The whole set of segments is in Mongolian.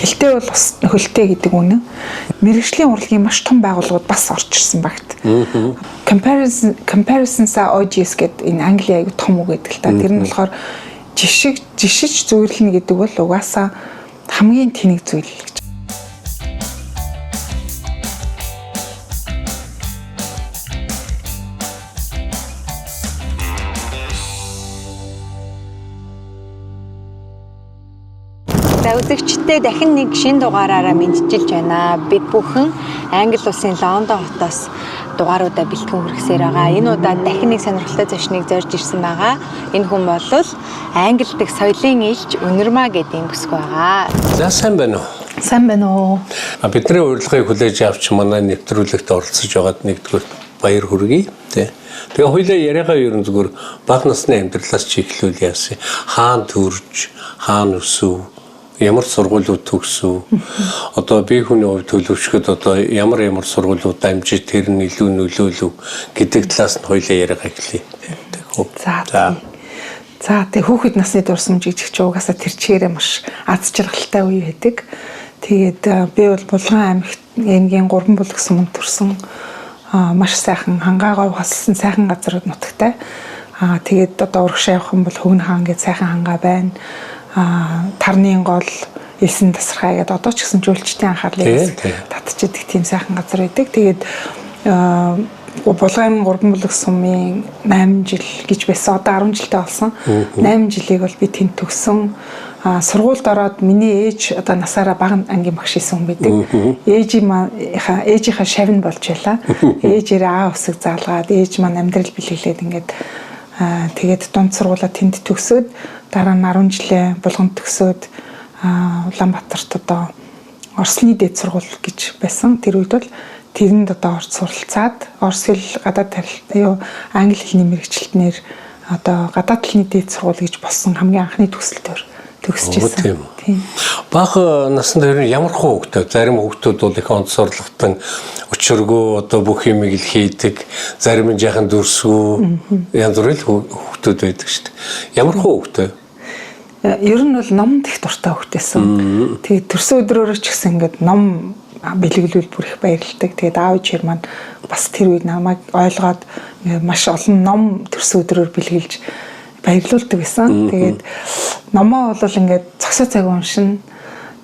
Хилтэй бол бас нөхөлтэй гэдэг үнэн. Мэргэжлийн урлагийн маш том байгууллагууд бас орж ирсэн багт. Comparisons are odious гэдэг энэ англи аягүй том үг гэдэг л та. Тэр нь болохоор жишиг жишиж зүйрлэнэ гэдэг бол угаасаа хамгийн тэнэг зүйл гэж. За үзэгчдээ дахин нэг шинэ дугаараараа мэдчилж байна. Бид бүхэн Англи улсын Лондон хотоос дугааруудаа бэлтгэн хүргэсээр байгаа. Энэ удаад дахин нэг сонирхолтой зочныг зорж ирсэн байгаа. Энэ хүн бол Англи дахь соёлын элч Үнэрмаа гэдэг юм бүсгүй байгаа. За сайн байна уу? Сайн байна уу? Бидний урилгыг хүлээж авч манай нэвтрүүлэгт оролцож байгаад нэгдүгээр баяр хүргэе. Тэ. Тэгээ хоёлаа яриагаа ер нь зүгээр бага насны амьдралаас чи эхлүүл яасан. Хаан төрж, хаан өсөв, ямар сургуулиуд төгсөв. Одоо би хүний хувьд төлөвшөхөд одоо ямар ямар сургуулиуд дамжиж тэр нь илүү нөлөөлөв гэдэг талаас нь хоёлаа яриагаа эхлэе. Тэг үү? За. За тэг хүүхэд насны дурсамж гэж чи угаасаа тэр чигээрээ маш аз жаргалтай үе байдаг. Тэгээд би бол Булган аймагт аймгийн 3 булаг суманд төрсэн, маш сайхан хангаа говь хассан сайхан газар нутагтай. Тэгээд одоо урагшаа явах юм бол Хөгнө хаан гэж сайхан хангаа байна. Тарны гол элсэн тасархай гэдэг одоо ч гэсэн жуулчдын анхаарлыг татчихдаг тийм сайхан газар байдаг. Тэгээд Булган аймгийн 3 булаг сумын 8 жил гэж байсан. Одоо 10 жилтэй болсон. 8 жилийг бол би тэнд төгсөн. Сургуульд ороод миний ээж одоо насаараа бага ангийн багш исэн хүн байдаг. Ээжийнхаа шавь нь болж байлаа. Ээжээрээ аа усыг заалгаад ээж маань амьдрал бэлгэлээд ингээд тэгээд дунд сургуулаа тэнд төгсөөд дараа нь 10 жилээ Булганд төгсөөд Улаанбаатарт одоо Орслны дээд сургууль гэж байсан. Тэр үед бол тэрэнд одоо орж суралцаад орос хэл гадаад англи хэлний мэрэгчлэтнэр одоо гадаад хэлний дээд сургууль гэж болсон хамгийн анхны төгсөлтөөр төгсөж ирсэн. Тийм. Бага наснд тэр ямар хүүхдтэй? Зарим хүүхдүүд бол их онцорлоготой учиргүй одоо бүх юмыг л хийдэг, зарим нь жаахан дүрсгүй янз бүрийн хүүхдүүд байдаг шүү дээ. Ямар хүүхдтэй? Ер нь бол номд их дуртай хүүхдээсэн. Тэгээд төрсөн өдрөөрөө ч гэсэн ингээд ном бэлгэлвэл бүр их баярлдаг. Тэгээд аав ээж маань бас тэр үед намайг ойлгоод маш олон ном төрсөн өдрөөр бэлгэлж баярлуулдаг байсан. Тэгээд номоо бол ингээд цогцоо цаг уншина.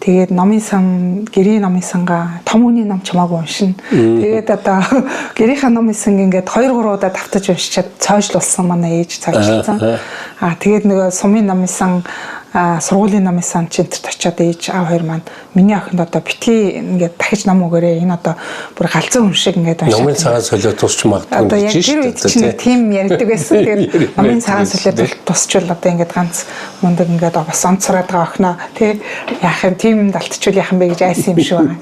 Тэгээд номын сан, гэрийн номын сангаа, том хүний ном чамаагүй уншина. Тэгээд одоо гэрийнхаа номын санг ингээд 2 3 удаа давтаж уншичаад цоожлуулсан манай ээж цоожлсон. Тэгээд нөгөө сумын номын сан, сургуулийн номын сан чинь тэрт очиод ээж аав хоёр маань миний охинд одоо битгий ингээд дахиж ном өгөөрэй. Энэ одоо бүр галзуу хүн шиг ингээд уншаад. Номын цагаан солио тусч магадгүй гэж шүү дээ. Тэр үед чинь тийм ярьдаг байсан. Тэгээд номын цагаан солио тусчвал одоо ингээд ганц мундаг ингээд бас онцроод байгаа охиноо тий яах юм тийм юмд алтчвал яах юм бэ гэж айсан юм шиг байгаа.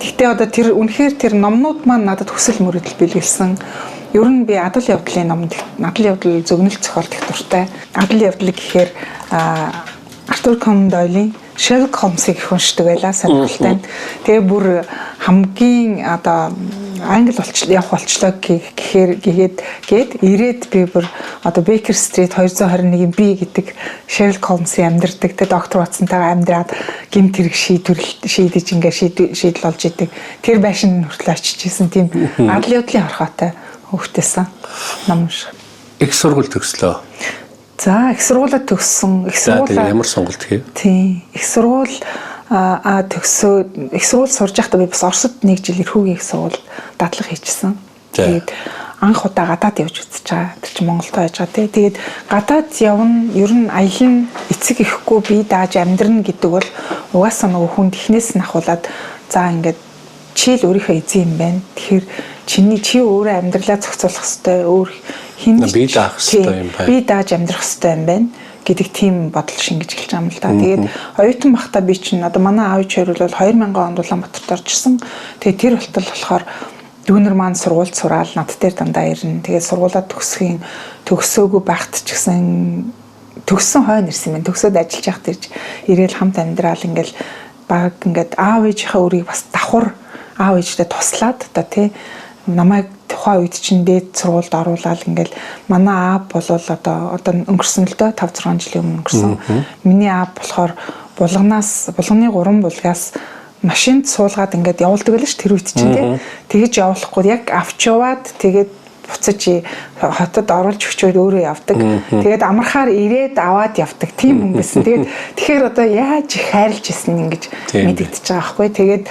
Гэхдээ одоо тэр үнэхээр тэр номнууд маань надад хүсэл мөрөдөл бэлгэлсэн. Ер нь би адал явдлын номд, адал явдал зөгнөл зохиолт их дуртай. Адал явдал гэхээр Артур Конан Дойлийн Sherlock Holmes-ыг их уншдаг байлаа, сонирхолтой. Тэгээ бүр хамгийн одоо англи явах болчлоо гэхээр гээд ирээд би бүр одоо Baker Street 221-ийн B гэдэг Sherlock Holmes-ийн амьдардаг, тэ доктор Watson-тайгаа амьдраад гэмт хэрэг шийдэж ингээ шийдэл олж идэг. Тэр байшин хүртэл очиж исэн тийм адал явдлын хорхоотой хөвгтэйсэн ном унших. Их сургууль төгслөө. За, их сургуулаа төгссөн. Их сургуулаа ямар сонголт хийв? Тийм. Их сургууль төгсөөд их сургууль сурж байхдаа би бас Оросд нэг жил эрхүүгийн их сургууль дадлага хийчихсэн. Тэгээд анх удаа гадаад явж үзэж байгаа. Тэр чинь Монголд байж байгаа тий. Тэгээд гадаад явна, ер нь аялал эцэг ихгүй би дааж амьдрна гэдэг бол угаасаа нөгөө хүн технээс нь ахуулаад за ингээд чи л өөрийнхөө эзэн юм байна. Тэгэхээр чи өөрөө амьдралаа зохицуулах ёстой, өөр хин би даах ёстой юм байна. Би дааж амьдрах ёстой юм байна гэдэг тийм бодол шингэж эхэлж байгаа юм л да. Тэгээд оюутан байхдаа би чинь одоо манай аав ээж хоёр бол 2000 онд Улаанбаатарт орж ирсэн. Тэгээд тэр болтол болохоор дүүнер маань сургуульд сураал над дээр дандаа ирнэ. Тэгээд сургуулаа төгсөөгүй байхад ч гэсэн төгссөн хойно ирсэн юм. Төгсөөд ажиллаж байхад ирж ирээл хамт амьдрал ингээл баг ингээд аав ээжийнхээ өрийг бас давхар аав ээжтэй туслаад одоо тий намайг тухайн үед чинь дээд сургуульд оруулаад ингээл манай аав болвол одоо өнгөрсөн л дөө 5 6 жилийн өмнө өнгөрсөн. Миний аав болохоор Булганаас, Булганы 3 булгаас машинд суулгаад ингээд явуулдаг байлаа ш тэр үед чинь тий. Тэгэж явуулахгүй яг авч яваад тэгээд буцаж хотод оруулж өгчөөд өөрөө явдаг. Тэгээд амархаар ирээд аваад явдаг тийм хүн байсан. Тэгээд тэгэхээр одоо яаж их хайрлж исэн ингэж мэдэгдэж байгаа байхгүй. Тэгээд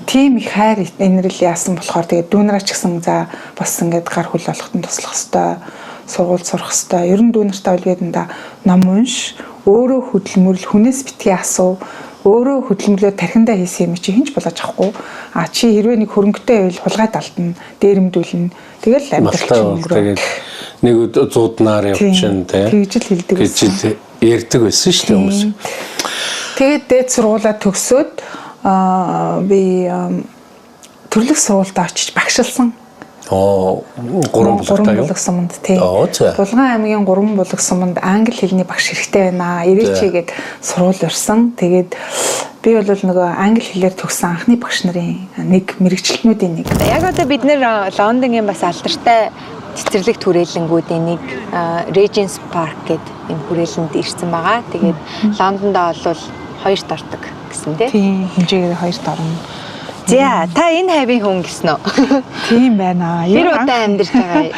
тийм их хайр инрэл яасан болохоор тэгээд дүүнараа ч гэсэн за бас ингээд гар хүл болоход нь туслах хэвээр, сургууль сурах хэвээр. Ер нь дүү нартай үлгээдэндээ ном унш, өөрөө хөдөлмөрлө, хүнээс битгий асуу, өөрөө хөдөлмөрлөө тархиндаа хийсэн юм чи хинч булааж авахгүй. А чи хэрвээ нэг хөрөнгөтэй байвал хулгай далдна, дээрэмдүүлнэ. Тэгэл амьдрал чинь өнгөрөө. Тэгэл нэг зууднаар явчихна тий. Тэгж л хэлдэг байсан. Гэж л ярьдаг байсан шүү дээ хүмүүс. Тэгээд дээд сургуулаа төгсөөд би төрлөх сургуульд очиж багшилсан. Гурван булгтай юу? Булган суманд тий. Булган аймгийн 3 булаг суманд англи хэлний багш хэрэгтэй байна. Ирээч гээд сургууль урьсан. Тэгээд би бол нөгөө англи хэлээр төгссөн анхны багш нарын нэг, мэрэгчлэтнүүдийн нэг. Яг одоо бид нэр Лондонгийн бас алдартай цэцэрлэг түрээлэнгүүдийн нэг Regent's Park гэдэг юм хүрээлэнд ирсэн байгаа. Тэгээд Лондондоо бол хоёрт ордог гэсэн тий. Тийм, хэмжээгээр хоёрт орно. За, та энэ хавийн хүн гэсэн үү? Тийм байна. Тэр удаа амьдарч байгаа.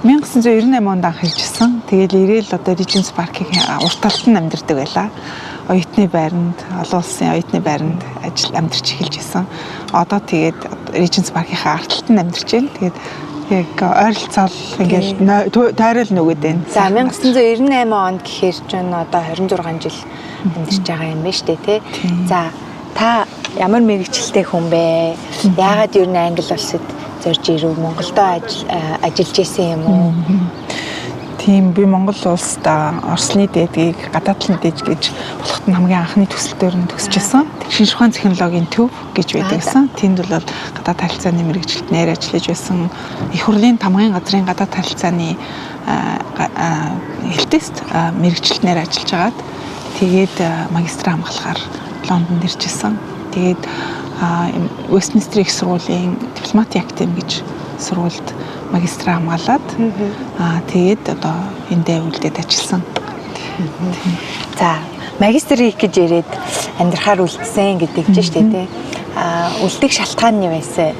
1998 онд анх иржсэн. Тэгэл ирээл одоо Regent's Park-ийн урт талд нь амьдардаг байлаа. Оюутны байранд, олон улсын оюутны байранд ажил амьдарч эхэлж исэн. Одоо тэгээд Regent's Park-ийн ард талд нь амьдарч байна. Тэгээд яг ойролцоол ингээл тойрол нүгэд байна. За, 1998 онд гэхээр чинь одоо 26 жил амьдарч байгаа юм байна шүү дээ, тий? За, та ямар мэрэгчлээ хүн бэ? Яагаад ер нь Англи улсад зорж ирэв? Монголдо ажиллаж исэн юм уу? Тийм, би Монгол улсад Орослын дээдгийг гадаад талын дээд гэж болоход нь хамгийн анхны төсөлтөөр нь төгсөж исэн. Шинжлэх ухааны технологийн төв гэж байдаг гэсэн. Тэнд бол гадаад харилцааны мэрэгжилтнээр ажиллаж байсан. Их хурлын тамгын газрын гадаад харилцааны хэлтест мэрэгжилтнээр ажиллаж агаад тэгээд магистр хамгаалахаар Лондонд ирж исэн. Тэгээд Вестминстер их сургуулийн дипломатын академи гэж сургуульд магистр хамгаалаад тэгээд одоо эндээ үлдээд ажилласан. За, магистр хийх гэж ирээд амьдрахаар үлдсэн гэдэг чинь шүү дээ, тий. Үлдэх шалтгаан нь юу байсан?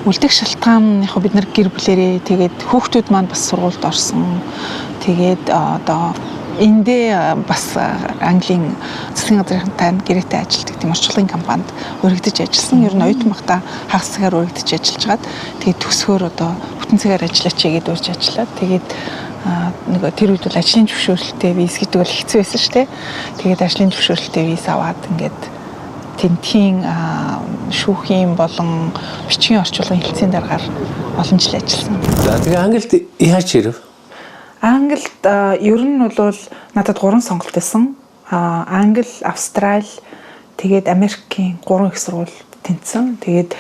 Үлдэх шалтгаан яг бид нар гэр бүлэрээ тэгээд хүүхдүүд маань бас сургуульд орсон. Тэгээд одоо эндээ бас Английн засгийн газрынхантай гэрээтэй ажилладаг тийм орчуулгын компанид өргөдөж ажилласан. Ер нь оюутан байхдаа хагас цагаар өргөдөж ажиллаж хагаад тэгээд төгсгөөр одоо бүтэн цагаар ажиллаач гээд урьж ажиллаад тэгээд нөгөө тэр үед бол ажлын зөвшөөрөлттэй виз гэдэг бол хэцүү байсан шүү дээ. Тэгээд ажлын зөвшөөрөлттэй виз аваад ингээд тентхийн шүүхийн болон бичгийн орчуулгын хэлтсийн даргаар олон жил ажилласан. За, тэгээ Англид яаж ирэв? Англид ер нь бол надад 3 сонголт байсан. Англи, Австрали, тэгээд Америкийн 3 их сургууль тэнцсэн. Тэгээд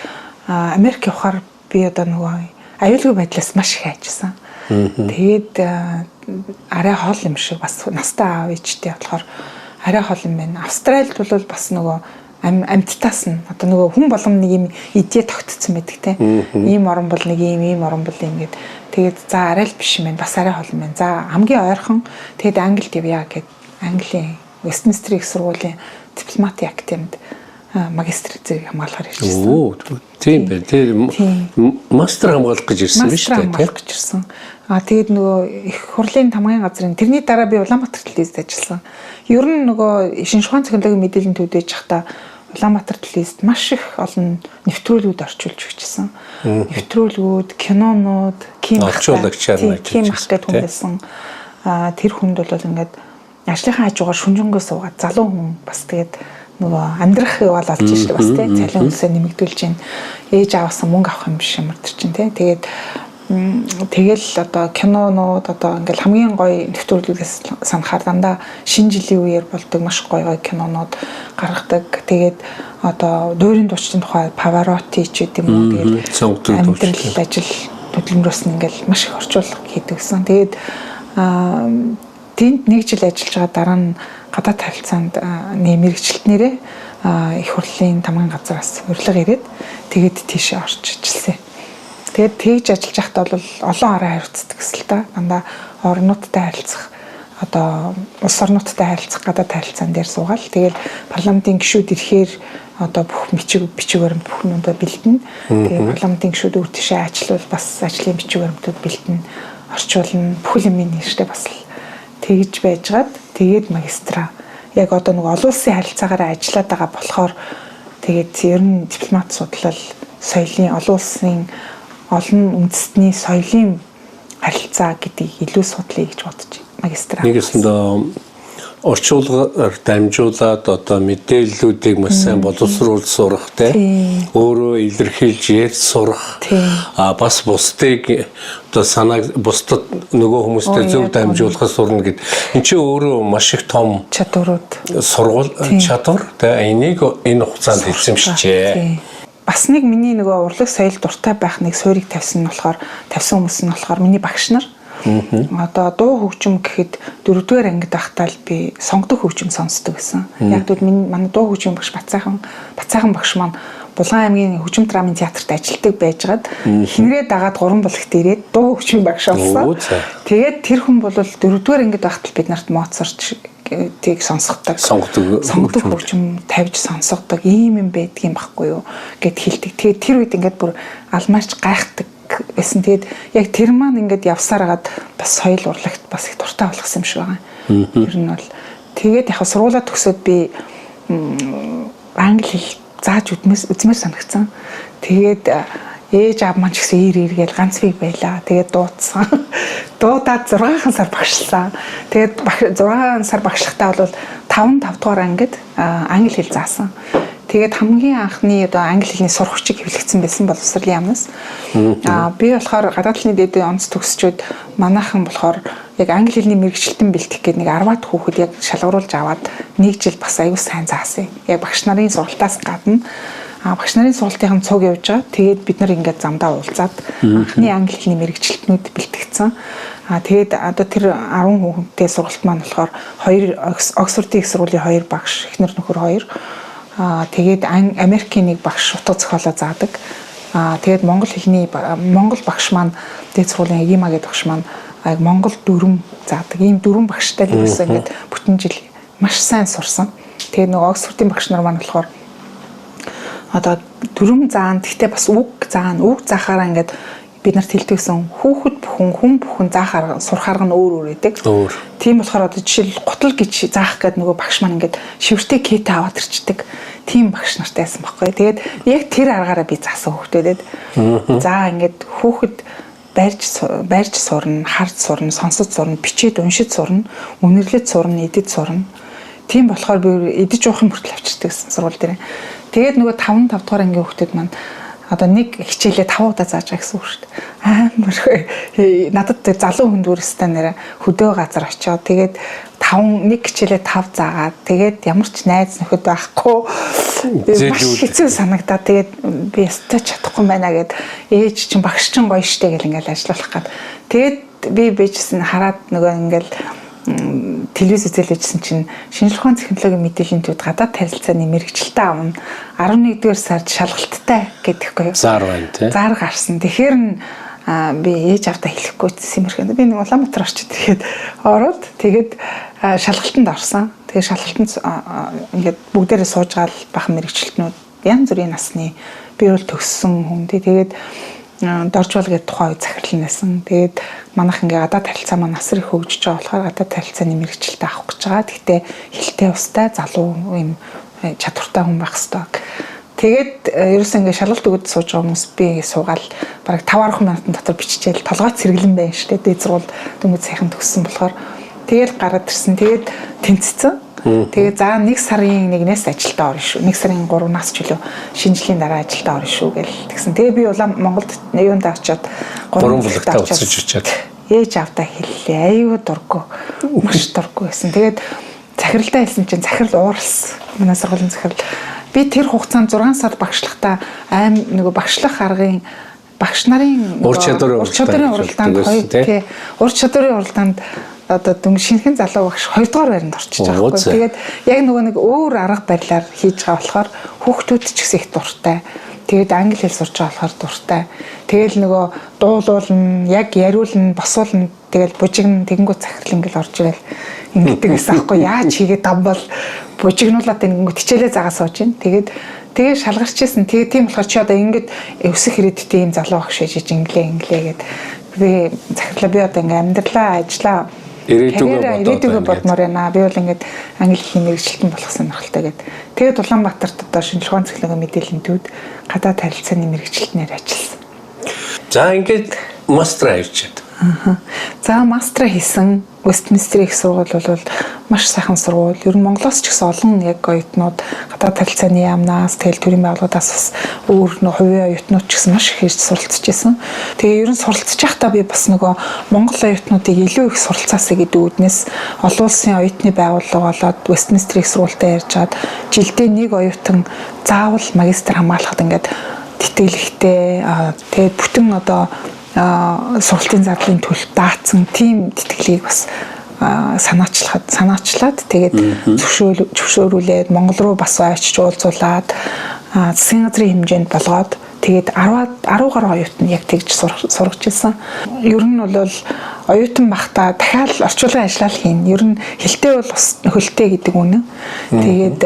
Америк явахаар би одоо нөгөө аюулгүй байдлаас маш их айжсан. Тэгээд арай хол юм шиг бас настай аав ээжтэй болохоор арай хол юм байна. Австралид бол бас нөгөө амьтдаас нь одоо нөгөө хүн болгоно нэг юм идея тогтцсон байдаг те. Ийм орон бол нэг ийм, ийм орон бол ийм гэд. Тэгээд за арай л биш юм байна. Бас арай хол юм байна. За хамгийн ойрхон тэгээд Англид явъя гэд Английн Вестминстер их сургуулийн дипломатын академид магистр зэрэг хамгаалахаар ирсэн. Оо, тийм байна. Тэр мастер хамгаалах гэж ирсэн биз дээ. Мастер хамгаалах гэж ирсэн. Тэгээд нөгөө их хурлын тамгын газрын тэрний дараа би Улаанбаатар телевизэд ажилласан. Ер нь нөгөө шинжлэх ухааны технологийн мэдээллийн төвд байж байхдаа Улаанбаатар телевизэд маш их олон нэвтрүүлгүүд орчуулж өгчсэн. Нэвтрүүлгүүд, кинонууд, ким орчуулагчаар ажиллаж байсан. Ким ах гэдэг хүн байсан. Тэр хүнд бол ингээд ажлынхаа хажуугаар шүнжэнгөө суугаад залуу хүн бас тэгээд нөгөө амьдрах яваал олж штэ бас тий цалин үлсээ нэмэгдүүлж гин ээж аавсан мөнгө авах юм биш юм тэр чинь тий. Тэгээд тэгэл одоо кинонууд одоо ингээл хамгийн гоё нэвтрүүлгээс санахаар дандаа шинэ жилийн үеэр болдог маш гоё гоё кинонууд гаргадаг. Тэгээд одоо дуурийн дуучдын тухай Pavarotti ч гэдэм үү тэгээд амьдрал ажил хөдөлмөрөөс нь ингээл маш их орчуулга хийдэг гэсэн. Тэгээд тэнд нэг жил ажиллаж байгаа дараа нь гадаад харилцаанд мэрэгчлэтнэрээ их хурлын тамгын газраас урилга ирээд тэгээд тийшээ орж ажилласан. Тэгээд тэгж ажиллаж байхдаа бол олон араа хариуцдаг гэсэн л та. Дандаа орнуудтай харилцах одоо улс орнуудтай харилцах гадаад харилцаан дээр суугаал. Тэгэл парламентын гишүүд ирэхээр одоо бүх бичиг баримт бүх юмдаа бэлдэнэ. Тэгээ парламентын гишүүд өөр тийшээ ажиллавал бас ажлын бичиг баримтууд бэлдэнэ, орчуулна. Бүхэл юм нэрштэй бас л тэгж байжгаад тэгээд магистра яг одоо нэг олон улсын харилцаагаараа ажиллаад байгаа болохоор тэгээд ер нь дипломат судлал соёлын олон улсын олон үндэстний соёлын харилцаа гэдгийг илүү судлая гэж бодож магистра. Нэгэсэндээ орчуулгаар дамжуулаад одоо мэдээллүүдийг маш сайн боловсруулж сурах те өөрөө илэрхийлж ярьж сурах а бас бусдыг одоо санааг бусдад нөгөө хүмүүстэй зөв дамжуулахад сурна гэд энэ чинь өөрөө маш их том чадварууд сургууль чадвар те энийг энэ хугацаанд эзэмшжээ. Бас нэг миний нөгөө урлаг соёл дуртай байх нэг суурийг тавьсан нь болохоор тавьсан хүмүүс нь болохоор миний багш нар. Одоо дуу хөгжим гэхэд 4-р ангид байхдаа л би сонгодог хөгжим сонсдог гэсэн. Яг тэгвэл манай дуу хөгжим багш Бацаахан багш маань Булган аймгийн хөгжим драмын театрт ажилладаг байжгаад хинрээ дагаад 3 бүлэгт ирээд дуу хөгжим багш болсон. Тэгээд тэр хүн бол 4-р ангид байхдаа бид нарт Моцарт тийг сонсгодог. Сонгодог хөгжим тавьж сонсгодог ийм юм байдгийн баггүй юу гэд хэлдэг. Тэгээд тэр үед ингээд бүр алмаарч гайхдаг байсан. Тэгээд яг тэр маань ингээд явсаар хагаад бас соёл урлагт бас их дуртай болгосон юм шиг байгаа. Ер нь бол тэгээд яг сургуулаа төгсөөд би англи хэл зааж үзмээр санагдсан. Тэгээд ээж аав маань ч гэсэн ир гээл ганц бий байлаа. Тэгээд дуудсан. Дуудаад 6 сар багшлсан. Тэгээд 6 сар багшлахтаа бол 5 дугаар ангид англи хэл заасан. Тэгээд хамгийн анхны одоо англи хэлний сурах хүчийг хэвлэгдсэн байсан боловсролын яамнаас. Би болохоор гадаад хэлний дээдийн онц төгсчөөд манайхан болохоор яг англи хэлний мэргэжилтэн бэлтгэх гээд нэг 10-аад хүүхэд яг шалгаруулж аваад нэг жил бас аюу сайн заасан. Яг багш нарын сургалтаас гадна багш нарын сургалтын цуг явж байгаа. Тэгээд бид нар ингээд замдаа уулзаад анхны англи хэлний мэргэжилтнүүд бэлтгэгдсэн. Тэгээд одоо тэр 10 хүүхэдтэй сургалт маань болохоор 2 Оксфордын их сургуулийн 2 багш, эхнэр нөхөр 2. Тэгээд Америкийн нэг багш утга зохиолоо заадаг. Тэгээд монгол хэлний монгол багш маань дээд сургуулийн Эгима гэдэг багш маань яг монгол дүрм заадаг. Ийм дөрвөн багштай л ерөөсөө ингээд бүтэн жил маш сайн сурсан. Тэгээд нөгөө Оксфордын багш нар маань болохоор одоо дүрм заана, гэхдээ бас үг заана, үг заахаараа ингээд бид нарт хэлдэгсэн хүүхэд бүхэн хүн бүхэн заах арга сурах арга нь өөр өөр байдаг. Тийм болохоор одоо жишээл гутал гэж заах гээд нөгөө багш маань ингээд шивэртэй кетэ аваад ирчдэг. Тийм багш нартай байсан байхгүй. Тэгээд яг тэр аргаараа би заасан хүүхдүүдэд. За ингээд хүүхэд барьж сурна, харж сурна, сонсож сурна, бичээд уншиж сурна, үнэрлэж сурна, идэж сурна. Тийм болохоор би идэж уух юм хүртэл авчирдаг гэсэн сургууль дээр. Тэгээд нөгөө 5 дугаар ангийн хүүхдүүд маань одоо нэг хичээлээ 5 удаа зааж байгаа гэсэн үг шүү дээ. Амар надад тэр залуу хүн дүрстэй нэрэ хөдөө газар очиод тэгээд 5 нэг хичээлээ 5 заагаад тэгээд ямар ч найз нөхөд байхгүй маш хэцүү санагдаад тэгээд би ястай чадахгүй байна гэд ээж чинь багш чинь гоё штэ гэл ингээл ажиллах гад. Тэгээд би бэжсэн хараад нөгөө ингээл телевиз үзэл байжсэн чинь шинжлэх ухааны технологийн мэдээллийн төвд гадаад харилцааны мэргэжилтэн аавна 11-р сард шалгалттай гэдэхгүй юу. Зар байна тий. Зар гарсан. Тэгэхээр нь би ээж авдаа хэлэхгүй симэрхэн. Би нэг Улаанбаатар очиж ирэхэд ороод тэгээд шалгалтанд орсон. Тэгээд шалгалтанд ингээд бүгдээрээ сууж гал бахан мэргэжилтнүүд янз бүрийн насны би бол төгссөн хүн тий. Тэгээд Доржбол гэдэг тухайн үед захирал нэсэн. Тэгээд манайх ингээ гадаад харилцаа маань асар их хөгжиж байгаа болохоор гадаад харилцааны мэргэжилтээ авах гэж байгаа. Гэхдээ хилтэй устай залуу юм чадвартай хүн байх хэрэгтэй. Тэгээд ерөөсөө ингээ шалгалт өгöd сууж байгаа хүмүүс би ингээ суугаал бараг 5-10 минутын дотор биччихэл толгой цэргэлэн байна шүү дээ. Дээд сургууль дөнгөж сайхан төгссөн болохоор тэгэл гараад ирсэн. Тэгээд тэнцсэн. Тэгээ за 1 сарын 1-ээс ажилдаа орно шүү. 1 сарын 3-наас ч үлээ шинэ жилийн дараа ажилдаа орно шүү гэл тэгсэн. Тэгээ би улаан Монголд юунд очиод 3 бүлэгтээ уцаж очиад ээж авдаа хэллээ. Аюу дургу. Маш дургу байсан. Тэгээд захиралдаа хэлсэн чинь захирал ууралсан. Манай сургуулийн захирал. Би тэр хугацаанд 6 сар багшлахдаа аим нөгөө багшлах аргын багш нарын ур чадварын уралдаанд хоёр ур чадварын уралдаанд одоо дүн шинэхэн залуу багш 2 дугаар байранд орчиж байгаа байхгүй. Тэгээд яг нөгөө нэг өөр арга барилаар хийж байгаа болохоор хүүхдүүд ч гэсэн их дуртай. Тэгээд англи хэл сурч байгаа болохоор дуртай. Тэгэл нөгөө дуулуулна, яг яриулна, босуулна. Тэгэл бужигна, тэгэнгүүт захирал ингээл орж ирэл ингэдэг гэсэн аахгүй яаж хийгээд там бол бужигнуулаад ингэнгүүт хичээлээ загаа сууж ин. Тэгээд тэгээ шалгарч исэн. Тэгээ тийм болохоор чи одоо ингэж өсөх ирээдүйтэй юм залуу багш шиж инглээ инглээ гэд би захирлаа, би одоо ингээ амьдралаа, ажиллаа, ирээдүгөө бодмоор байна. Би бол ингээд англи хэлний мэргэжилтэн болох сонирхолтой гэд. Тэгээд Улаанбаатарт одоо шинжлэх ухааны технологийн мэдээллийн төвд гадаад харилцааны мэргэжилтнээр ажилласан. За, ингээд мастер авчиад. За, мастера хийсэн. Westminster их сургууль бол маш сайхан сургууль. Ер нь Монголоос ч гэсэн олон яг оюутнууд гадаад харилцааны яамнаас, тэгэл төрийн байгууллагуудаас бас өөр нөх хувийн оюутнууд ч гэсэн маш их ирж суралцж исэн. Тэгээ ер нь суралцж байхдаа би бас нөгөө Монгол оюутнуудыг илүү их суралцаасаа гэдэг үүднээс олон улсын оюутны байгууллага болоод Westminster их сургуультай ярьж чад жилдээ нэг оюутан заавал магистр хамгаалахад ингээд тэтгэлэгтэй, тэгээд бүтэн одоо сургалтын зардлын төлөлт даацсан тийм тэтгэлгийг бас санаачлаад тэгээд зөвшөөрүүлээд Монгол руу бас очиж уулзуулаад засгийн газрын хэмжээнд болгоод тэгээд 10 10 гаруй оюутан яг тэгж сургаж ирсэн. Ер нь бол оюутан багтаа дахиад орчуулгын ажлаа л хийн. Ер нь хэлтэй бол бас хөлтэй гэдэг үнэн. Тэгээд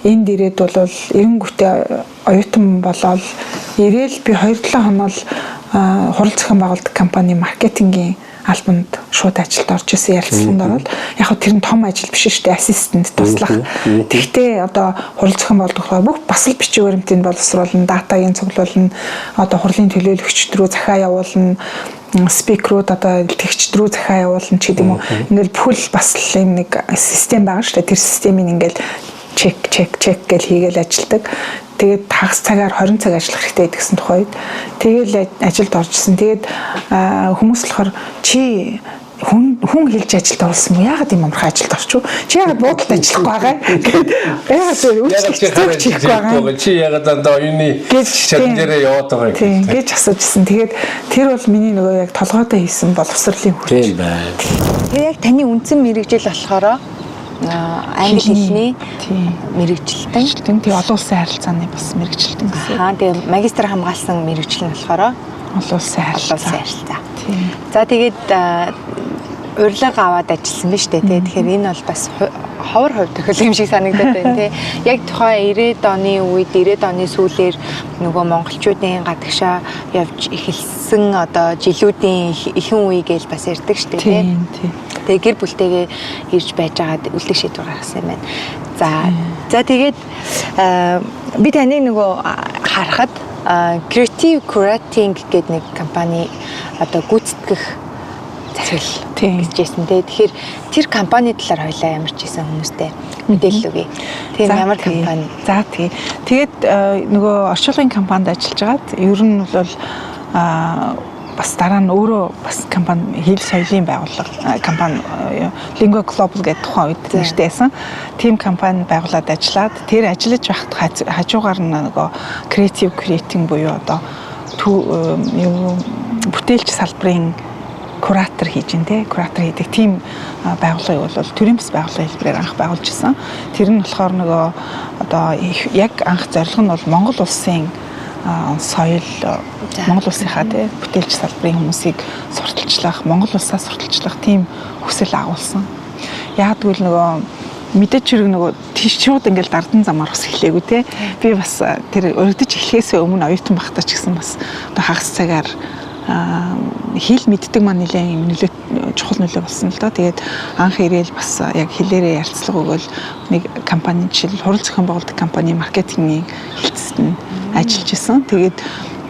энд ирээд бол эренгүүтээ оюутан болоод ирээл би 2-7 хоног хурал зохион байгуулдаг компани маркетингийн албанд шууд ажилд орж исэн, ярилцлаганд ороод. Яг хөө тэр нь том ажил биш шүү дээ, assistant, туслах. Тэгтээ одоо хурал зохион байгуулдаг бүх бас л бичиг баримтыг боловсруулна, датагийн цуглуулна, одоо хурлын төлөөлөгчд рүү захиа явуулна, speaker үүд, одоо илтгэгчд рүү захиа явуулна ч гэдэг юм уу. Ингээл бүхэл бас л юм нэг систем байгаа шүү дээ. Тэр системийг ингээл check, check, check гэж хийгээл ажилдаг. Тэгээд хагас цагаар 20 цаг ажиллах хэрэгтэй гэдгсэн тухайд тэгэл ажилд оржсэн. Тэгээд хүмүүс болохоор чи хүн хүн хэлж ажилд оруулсан юм уу? Яагаад юм амархан ажилд орчих вэ? Чи яагаад буудалд ажиллахгүй байгаа юм? Гэт яагаад үйлчлэгч хийхгүй байгаа юм? Чи яагаад дандаа оюуны шатан дээрээ яваад байгаа юм гэж асуужсэн. Тэгээд тэр бол миний нөгөө яг толгойдоо хийсэн боловсролын хүч. Тийм байна. Тэгээ яг таны үндсэн мэргэжил болохоор англи хэлний мэргэжилтэн. Тэгээ олон улсын харилцааны бас мэргэжилтэн гэсэн. Аа, тэгээ магистр хамгаалсан мэргэжил нь болохоор олон улсын харилцаа. Тийм. За, тэгээд урилга аваад ажилласан биз дээ, тий. Тэгэхээр энэ бол бас ховор хувь тохиол юм шиг санагдаад байна, тий. Яг тухайн 90-ад оны үед, 90-ад оны сүүлээр нөгөө монголчуудын гадагшаа явж эхэлсэн одоо жилүүдийн ихэнх үе гэж бас ярьдаг шүү дээ, тий. Тэгээ гэр бүлтэйгээ ирж байж байгаад үлдэх шийдвэр гаргасан юм байна. За за, тэгээд би таныг нөгөө харахад Creative Curating гэдэг нэг компани одоо гүйцэтгэх захирал гэжсэн те. Тэгэхээр тэр компани талаар хоёлаа ямар ч байсан хүмүүстэй мэдээлэл өгье. Тэр ямар компани? За, тий. Тэгээд нөгөө орчуулгын компанид ажиллаж байгаад ер нь бол бас дараа нь өөрөө бас компани, хэл соёлын байгууллага компани Lingua Global гэдэг тухайн үед нэртэй байсан. Тим компани байгуулад ажиллаад тэр ажиллаж байхад хажуугаар нь нөгөө creative curating буюу одоо юу бүтээлч салбарын куратор хийж ин тэ, куратор хийдэг тийм байгууллагыг бол төрийн бас байгууллагын хэлбэрээр анх байгуулж исэн. Тэр нь болохоор нөгөө одоо яг анх зорилго нь бол Монгол улсын соёл, Монгол улсынхаа тий бүтээлч салбарын хүмүүсийг сурталчлах, Монгол улсаа сурталчлах тийм хүсэл агуулсан. Яг гэвэл нөгөө мэдээч хэрэг нөгөө тийш шууд ингээл дардан замаар бас эхлэегүй те. Би бас тэр өргөдөж эхлэхээс өмнө оюутан байхдаа ч гэсэн бас одоо хагас цагаар хэл мэддэг маань нэлээд юм нөлөө, чухал нөлөө болсон л доо. Тэгээд анх ирээл бас яг хэлээрээ ярилцлага өгөөл нэг компани, жишээл хурал зохион байгуулдаг компани маркетингийн хэлтсэд нь ажиллаж исэн.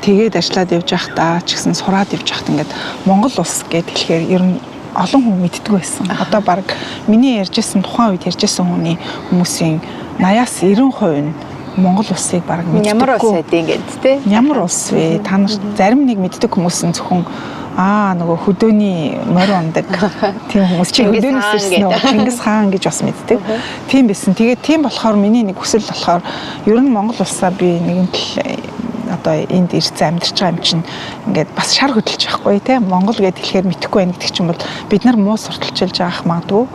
Тэгээд ажиллаад явж байхдаа ч гэсэн сураад явж байхад ингээд Монгол улс гэд хэлэхээр ер нь олон хүн мэддэг байсан. Одоо баг миний ярьжсэн, тухайн үед ярьжсэн хүний хүмүүсийн 80-аас 90% нь Монгол улсыг баг мэддэггүй. Ямар улс байдیں гээд те. Ямар улс вэ? Та нар зарим нэг мэддэг хүмүүс нь зөвхөн нөгөө хөдөөний морь ундаг тийм хүмүүс, чи хөдөөнөөс ирсэн үү? Чингис хаан гэж бас мэддэг. Тийм байсан. Тэгээд тийм болохоор миний нэг хүсэл болохоор ер нь Монгол улсаа би нэгэн тал одоо энд ирсэн амьдарч байгаа юм чинь ингээд бас шар хөдөлж байхгүй те. Монгол гэд хэлэхээр мэдэхгүй байх гэдэг чинь бол бид нар муу сурталчилж байгаах магадгүй.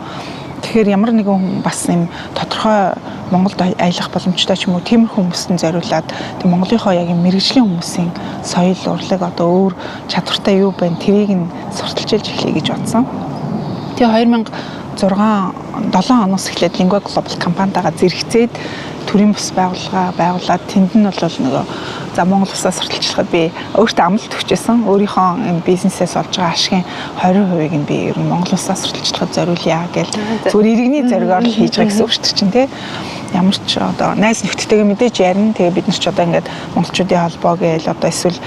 Тэгэхээр Тэгэхээр ямар нэгэн хүн бас юм тодорхой Монголд аялах боломжтой ч юм уу, тиймэрхүү хүмүүст нь зориулаад тэг Монголынхоо яг юм мэргэжлийн хүмүүсийн соёл, урлаг, одоо өөр чадвартай юу байна, тэрийг нь сурталчилж эхлэе гэж бодсон. Тэгээ 2006 7 оноос эхлээд Lingua Global компанитайгаа зэрэгцээд төрийн бус байгууллага байгуулад, тэнд нь бол нөгөө за Монгол улсаас сурталчлахад би өөртөө амлалт өгчээсэн. Өөрийнхөө юм бизнесээс олж байгаа ашигын 20%-ийг нь би ер нь Монгол улсаас сурталчлахад зориулъя гэл, зүгээр иргэний зоригоор л хийж байгаа гэсэн үг шүү дээ чинь, тий. Ямар ч одоо найз нөхдөдтэйгээ мэдээж ярина. Тэгээ бид нар ч одоо ингээд монголчуудын холбоо гээл, одоо эсвэл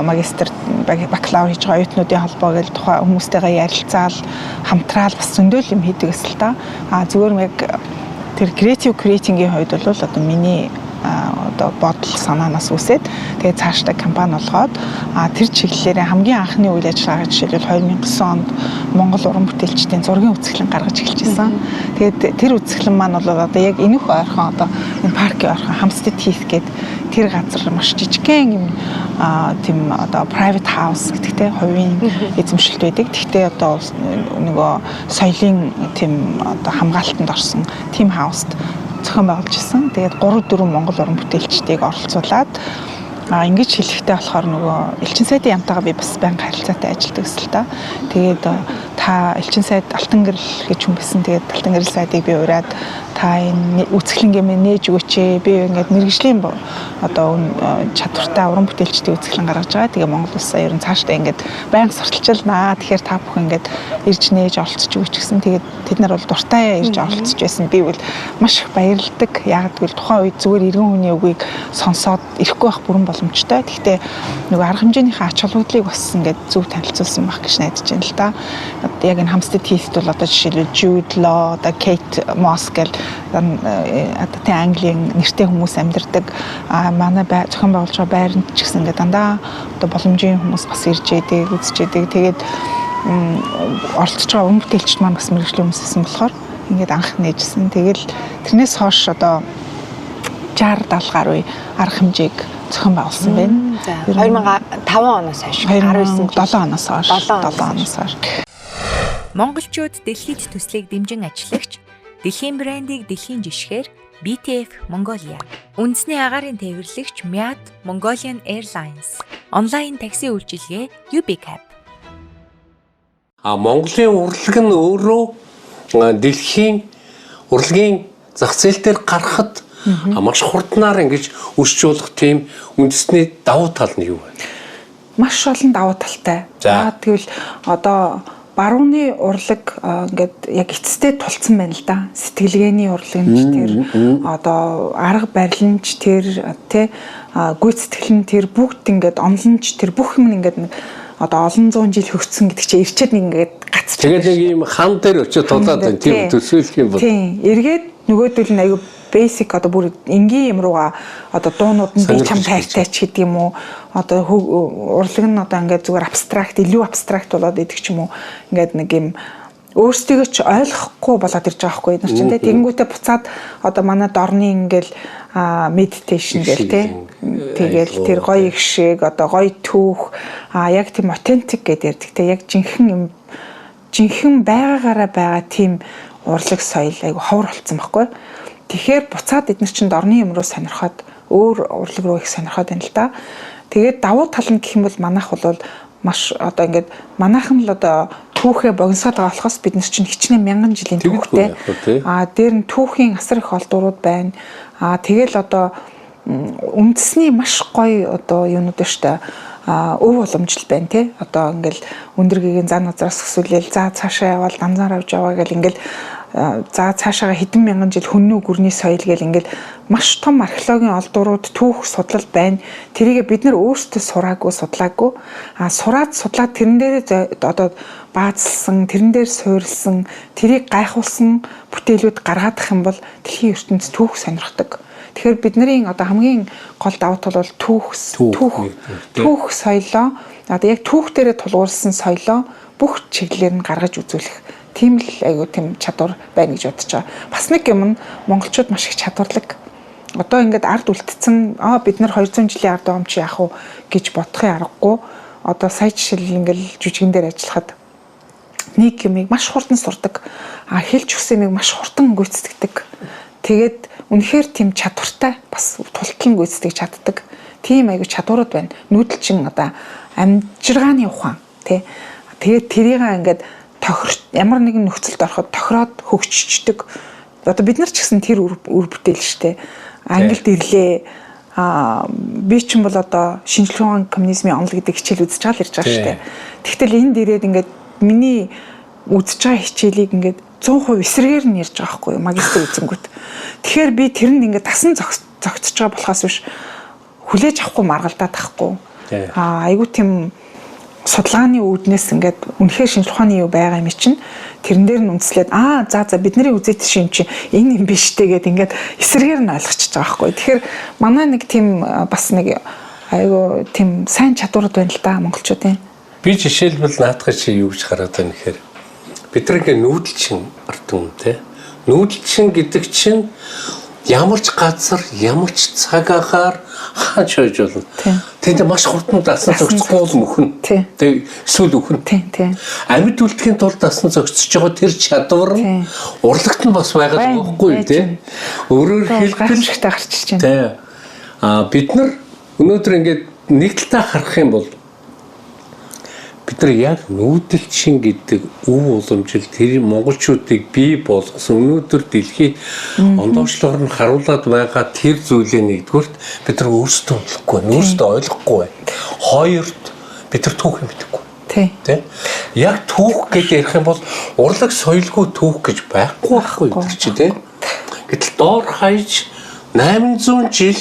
магистр, бакалавр хийж байгаа оюутнуудын холбоо гээл тухайн хүмүүстэйгээ ярилцаал, хамтраал бас зөндөл юм хийдэг гэсэн л та. А зүгээр яг тэр creative creating-ийн хувьд бол одоо миний одоо бодол санаанаас үүсээд, тэгээ цаашдаа компани болгоод, тэр чиглэлээр хамгийн анхны үйл ажиллагаа, жишээлбэл, 2009 онд Монгол уран бүтээлчдийн зургийн үзэсгэлэн гаргаж эхэлж байсан. Тэгээд тэр үзэсгэлэн маань бол одоо яг энэх ойрхон, одоо энэ паркийн ойрхон Hampstead Heath гээд тэр газар маш жижигхэн юм тийм одоо private house гэдэгтэй, хувийн эзэмшилт байдаг. Тэгтээ одоо нөгөө соёлын тийм одоо хамгаалтанд орсон тийм house т зохион байгуулж ирсэн. Тэгээд 3 4 монгол уран бүтээлчдийг оролцуулаад, ингэж хэлэхдээ болохоор нөгөө элчин сайдын яамтайгаа би бас байнга харилцаатай ажилладаг гэсэн л та. Тэгээд та элчин сайд Алтан гэрэл гэж хүн байсан. Тэгээд Алтан гэрэл сайдыг би ураад, та энэ үзэсгэлэнгээ минь нээж өгөөч ээ. Би ингээд мэргэжлийн одоо чадвартай уран бүтээлчдийн үзэсгэлэн гаргаж байгаа. Тэгээ Монгол улсаа ер нь цаашдаа ингээд байнга сурталчилнаа. Тэгэхээр та бүхэн ингээд ирж нээж оролцож өгөөч гэсэн. Тэгээд тэд нар бол дуртай ирж оролцож байсан. Би бол маш их баярладаг. Яг гэвэл тухайн үед зүгээр иргэн хүний үгийг сонсоод ирэхгүй байх бүрэн боломжтой. Гэхдээ нөгөө арга хэмжээнийхээ ач холбогдлыг бас ингээд зөв танилцуулсан байх гэж найдаж байна л да. Яг энэ Hampstead Heath бол одоо жишээлбэл Jude Law, одоо Kate Moss гэл одоо тийм Английн нэртэй хүмүүс амьдардаг. А манай зохион байгуулж байгаа байранд ч гэсэн ингээд дандаа одоо боломжийн хүмүүс бас ирж яадаг, үзэж яадаг. Тэгээд оролцож байгаа уран бүтээлчд маань бас мэргэжлийн хүмүүс байсан болохоор ингээд анх нээжсэн. Тэгэл тэрнээс хойш одоо 60 70 гаруй арга хэмжээг зохион байгуулсан байна. За, 2005 оноос хойш. 19 7 оноос хойш, 7 оноос хойш. Монголчууд дэлхийд төслийг дэмжин ажиллагч, дэлхийн брендийг дэлхийн жишгээр BTF Mongolia. Үндэсний агаарын тээвэрлэгч MIAT Mongolian Airlines. Онлайн такси үйлчилгээ UbiCab. А Монголын урлаг нь өөрөө дэлхийн урлагийн зах зээл дээр гарахад маш хурднаар ингэж өсч болох тийм үндэсний давуу тал нь юу вэ? Маш олон давуу талтай. За, тэгвэл одоо барууны урлаг ингээд яг эцэстээ тулцсан байна л да. Сэтгэлгээний урлаг нь ч тэр, одоо арга барил нь ч тэр, тий, гүйцэтгэл нь тэр, бүгд ингээд онол нь ч тэр, бүх юм ингээд нэг одоо олон зуун жил хөгжсөн гэдэг чинь ирчээд нэг ингээд гацч. Тэгээд нэг ийм хан дээр очиж тулаад байна. Тийм төсөөлөх юм бол. Тийм. Эргээд нөгөөдөл нь аюу basic, одоо бүр энгийн юм руугаа, одоо дуунууд нь би чам хайртай ч гэдэг юм уу, одоо урлаг нь одоо ингээд зүгээр abstract, илүү abstract болоод идэх ч юм уу, ингээд нэг юм өөрсдийгөө ч ойлгохгүй болоод ирж байгаа байхгүй нар чинь, те. Тэгэнгүүтээ буцаад одоо манай дорны ингээл meditation гэл, те, тэгэл тэр гоё их шиг одоо гоё түүх, яг тийм authentic гэдэг ярьдаг, те, яг жинхэнэ юм, жинхэнэ байгаагаараа байгаа тийм урлаг соёл айгу ховор болцсон байхгүй. Тэгэхээр буцаад эдгээр чинь дорны юм руу сонирхоод, өөр урлаг руу их сонирхоод байна л да. Тэгээд давуу тал нь гэх юм бол манайх бол маш одоо ингээд манайхан л одоо түүхээ богиносоод байгаа болохоос бид нар чинь хичнээн мянган жилийн түүхтэй. Аа, дээр нь түүхийн асар их олдврууд байна. Аа, тэгэл одоо үндэсний маш гоё одоо юунууд байна штэ, өв уламжлал байна, тий. Одоо ингээл өндөр гэгээн зан газраас өсвөлээл, за цаашаа явбал данзаар авч яваа гэл, ингээл за цаашаага хэдэн мянган жил хүннүү гүрний соёл гэл, ингээл маш том археологийн олдврууд, түүх судлал байна. Тэрийг бид нар өөрсдөө сураагүй, судлаагүй. А сураад судлаад тэрэн дээр одоо баазлсан, тэрэн дээр суурилсан, тэрийг гайхуулсан бүтээлүүд гаргаадах юм бол дэлхийн ертөнц түүх сонирхдаг. Тэгэхээр бидний одоо хамгийн гол давуу тал бол түүх түүх түүх соёлоо, одоо яг түүх дээрээ тулгуурласан соёлоо бүх чиглэлээр нь гаргаж үзүүлэх тийм л айгу тийм чадвар байна гэж бодож байгаа. Бас нэг юм нь монголчууд маш их чадварлаг. Одоо ингээд ард үлдсэн, аа, бид нар 200 жилийн ард байгаа юм чи яах вэ гэж бодохын аргагүй. Одоо сая жишээл ингээл жүжигэн дээр ажиллахад Нэг юмыг маш хурдан сурдаг. А хэлж өгсөн юмыг маш хурдан гүйцэтгэдэг. Тэгээд үнэхээр тийм чадвартай, бас тултлан гүйцэтгэж чаддаг. Тийм айгу чадварууд байна. Нүүдэлчин одоо амжиргааны ухаан тий. Тэгээд тэрийг ингээд тохир ямар нэгэн нөхцөлд ороход тохироод хөгжчихдөг. Одоо бид нар ч гэсэн тэр үр бүтээл штэ. Англид ирлээ. Би ч юм бол одоо шинжлэх ухаан коммунизмын онол гэдэг хичээл үзэж байгаа л ирж байгаа штэ. Тэгтэл энд ирээд ингээд миний үзэж байгаа хичээлийг ингээд 100% эсрэгээр нь ярьж байгаа байхгүй юу, магистр үзэнгүүт. Тэгэхээр би тэрэнд ингээд тасан зогцож байгаа болохоос биш хүлээж авахгүй маргалдаад тахгүй. Айгуу тийм судалгааны үүднээс ингээд үнэхээр шинжлэх ухааны юу байгаа юм чинь тэрэн дээр нь үндэслээд за за бидний үзээт шим чинь энэ юм биш үү гэд ингээд эсрэгээр нь ойлгочихж байгаа байхгүй. Тэгэхээр манай нэг тийм бас нэг айгуу тийм сайн чадварууд байна л да монголчуудын. Би жишээлбэл наадах чи юу гэж хараад байна гэхээр бид нар ингээ нүүдэлчин ард түмэн те. Нүүдэлчин гэдэг чинь ямар ч газар, ямар ч цаг агаар хаач байж болно. Тэнд маш хурдан дасан зохицохгүй бол мөхнө. Тэг эсвэл үхэн. Амьд үлдэхийн тулд дасан зохицож байгаа тэр чадвар нь урлагт нь бас байгаа байхгүй тий. Өөрөөр хэлбэл гайхамшигтай гарчилж байна. Тий. Бид нар өнөөдөр ингээд нэг талдаа харах юм бол бид нар яг нүүдэлчин гэдэг өв уламжил тэр монголчуудыг бий болгосон өнөөдөр дэлхийд ондоочлоор нь харуулад байгаа тэр зүйлээ нэгдүгürt бид нар өөрсдөө ойлгохгүй байна, өөрсдөө ойлгохгүй байна. Хоёрт бид нар түүх юм мэдэхгүй. Тий. Яг түүх гэж ярих юм бол урлаг соёлгүй түүх гэж байхгүй байхгүй гэдэг чи тий. Гэтэл доор хаяж 800 жил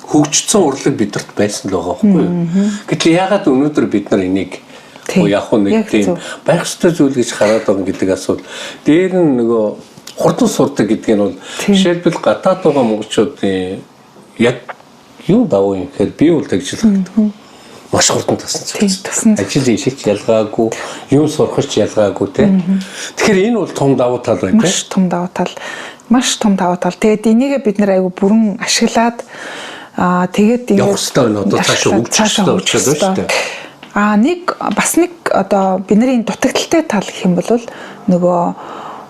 хөгжсөн урлаг бидэрт байсан л байгаа байхгүй юу. Гэтэл яагаад өнөөдөр бид нар энийг яг нэг тийм байх ёстой зүйл гэж хараад байгаа гэдэг асуудал. Дээр нь нөгөө хурдан сурдаг гэдэг нь бол жишээлбэл гадаад байгаа монголчуудын яг юу давуу юм гэхээр би бол тэгж л хардаг. Маш хурдан тасан зохицсон. Ажил хийх ялгаагүй, юм сурах ч ялгаагүй те. Тэгэхээр энэ бол том давуу тал байна те. Маш том давуу тал. Маш том давуу тал. Тэгээд энийгээ бид нэр айгу бүрэн ашиглаад тэгээд ингээд явах ёстой байна. Одоо цаашаа хөгжих ёстой шүү дээ. Нэг бас нэг одоо бидний дутагдaltaй тал гэх юм бол нөгөө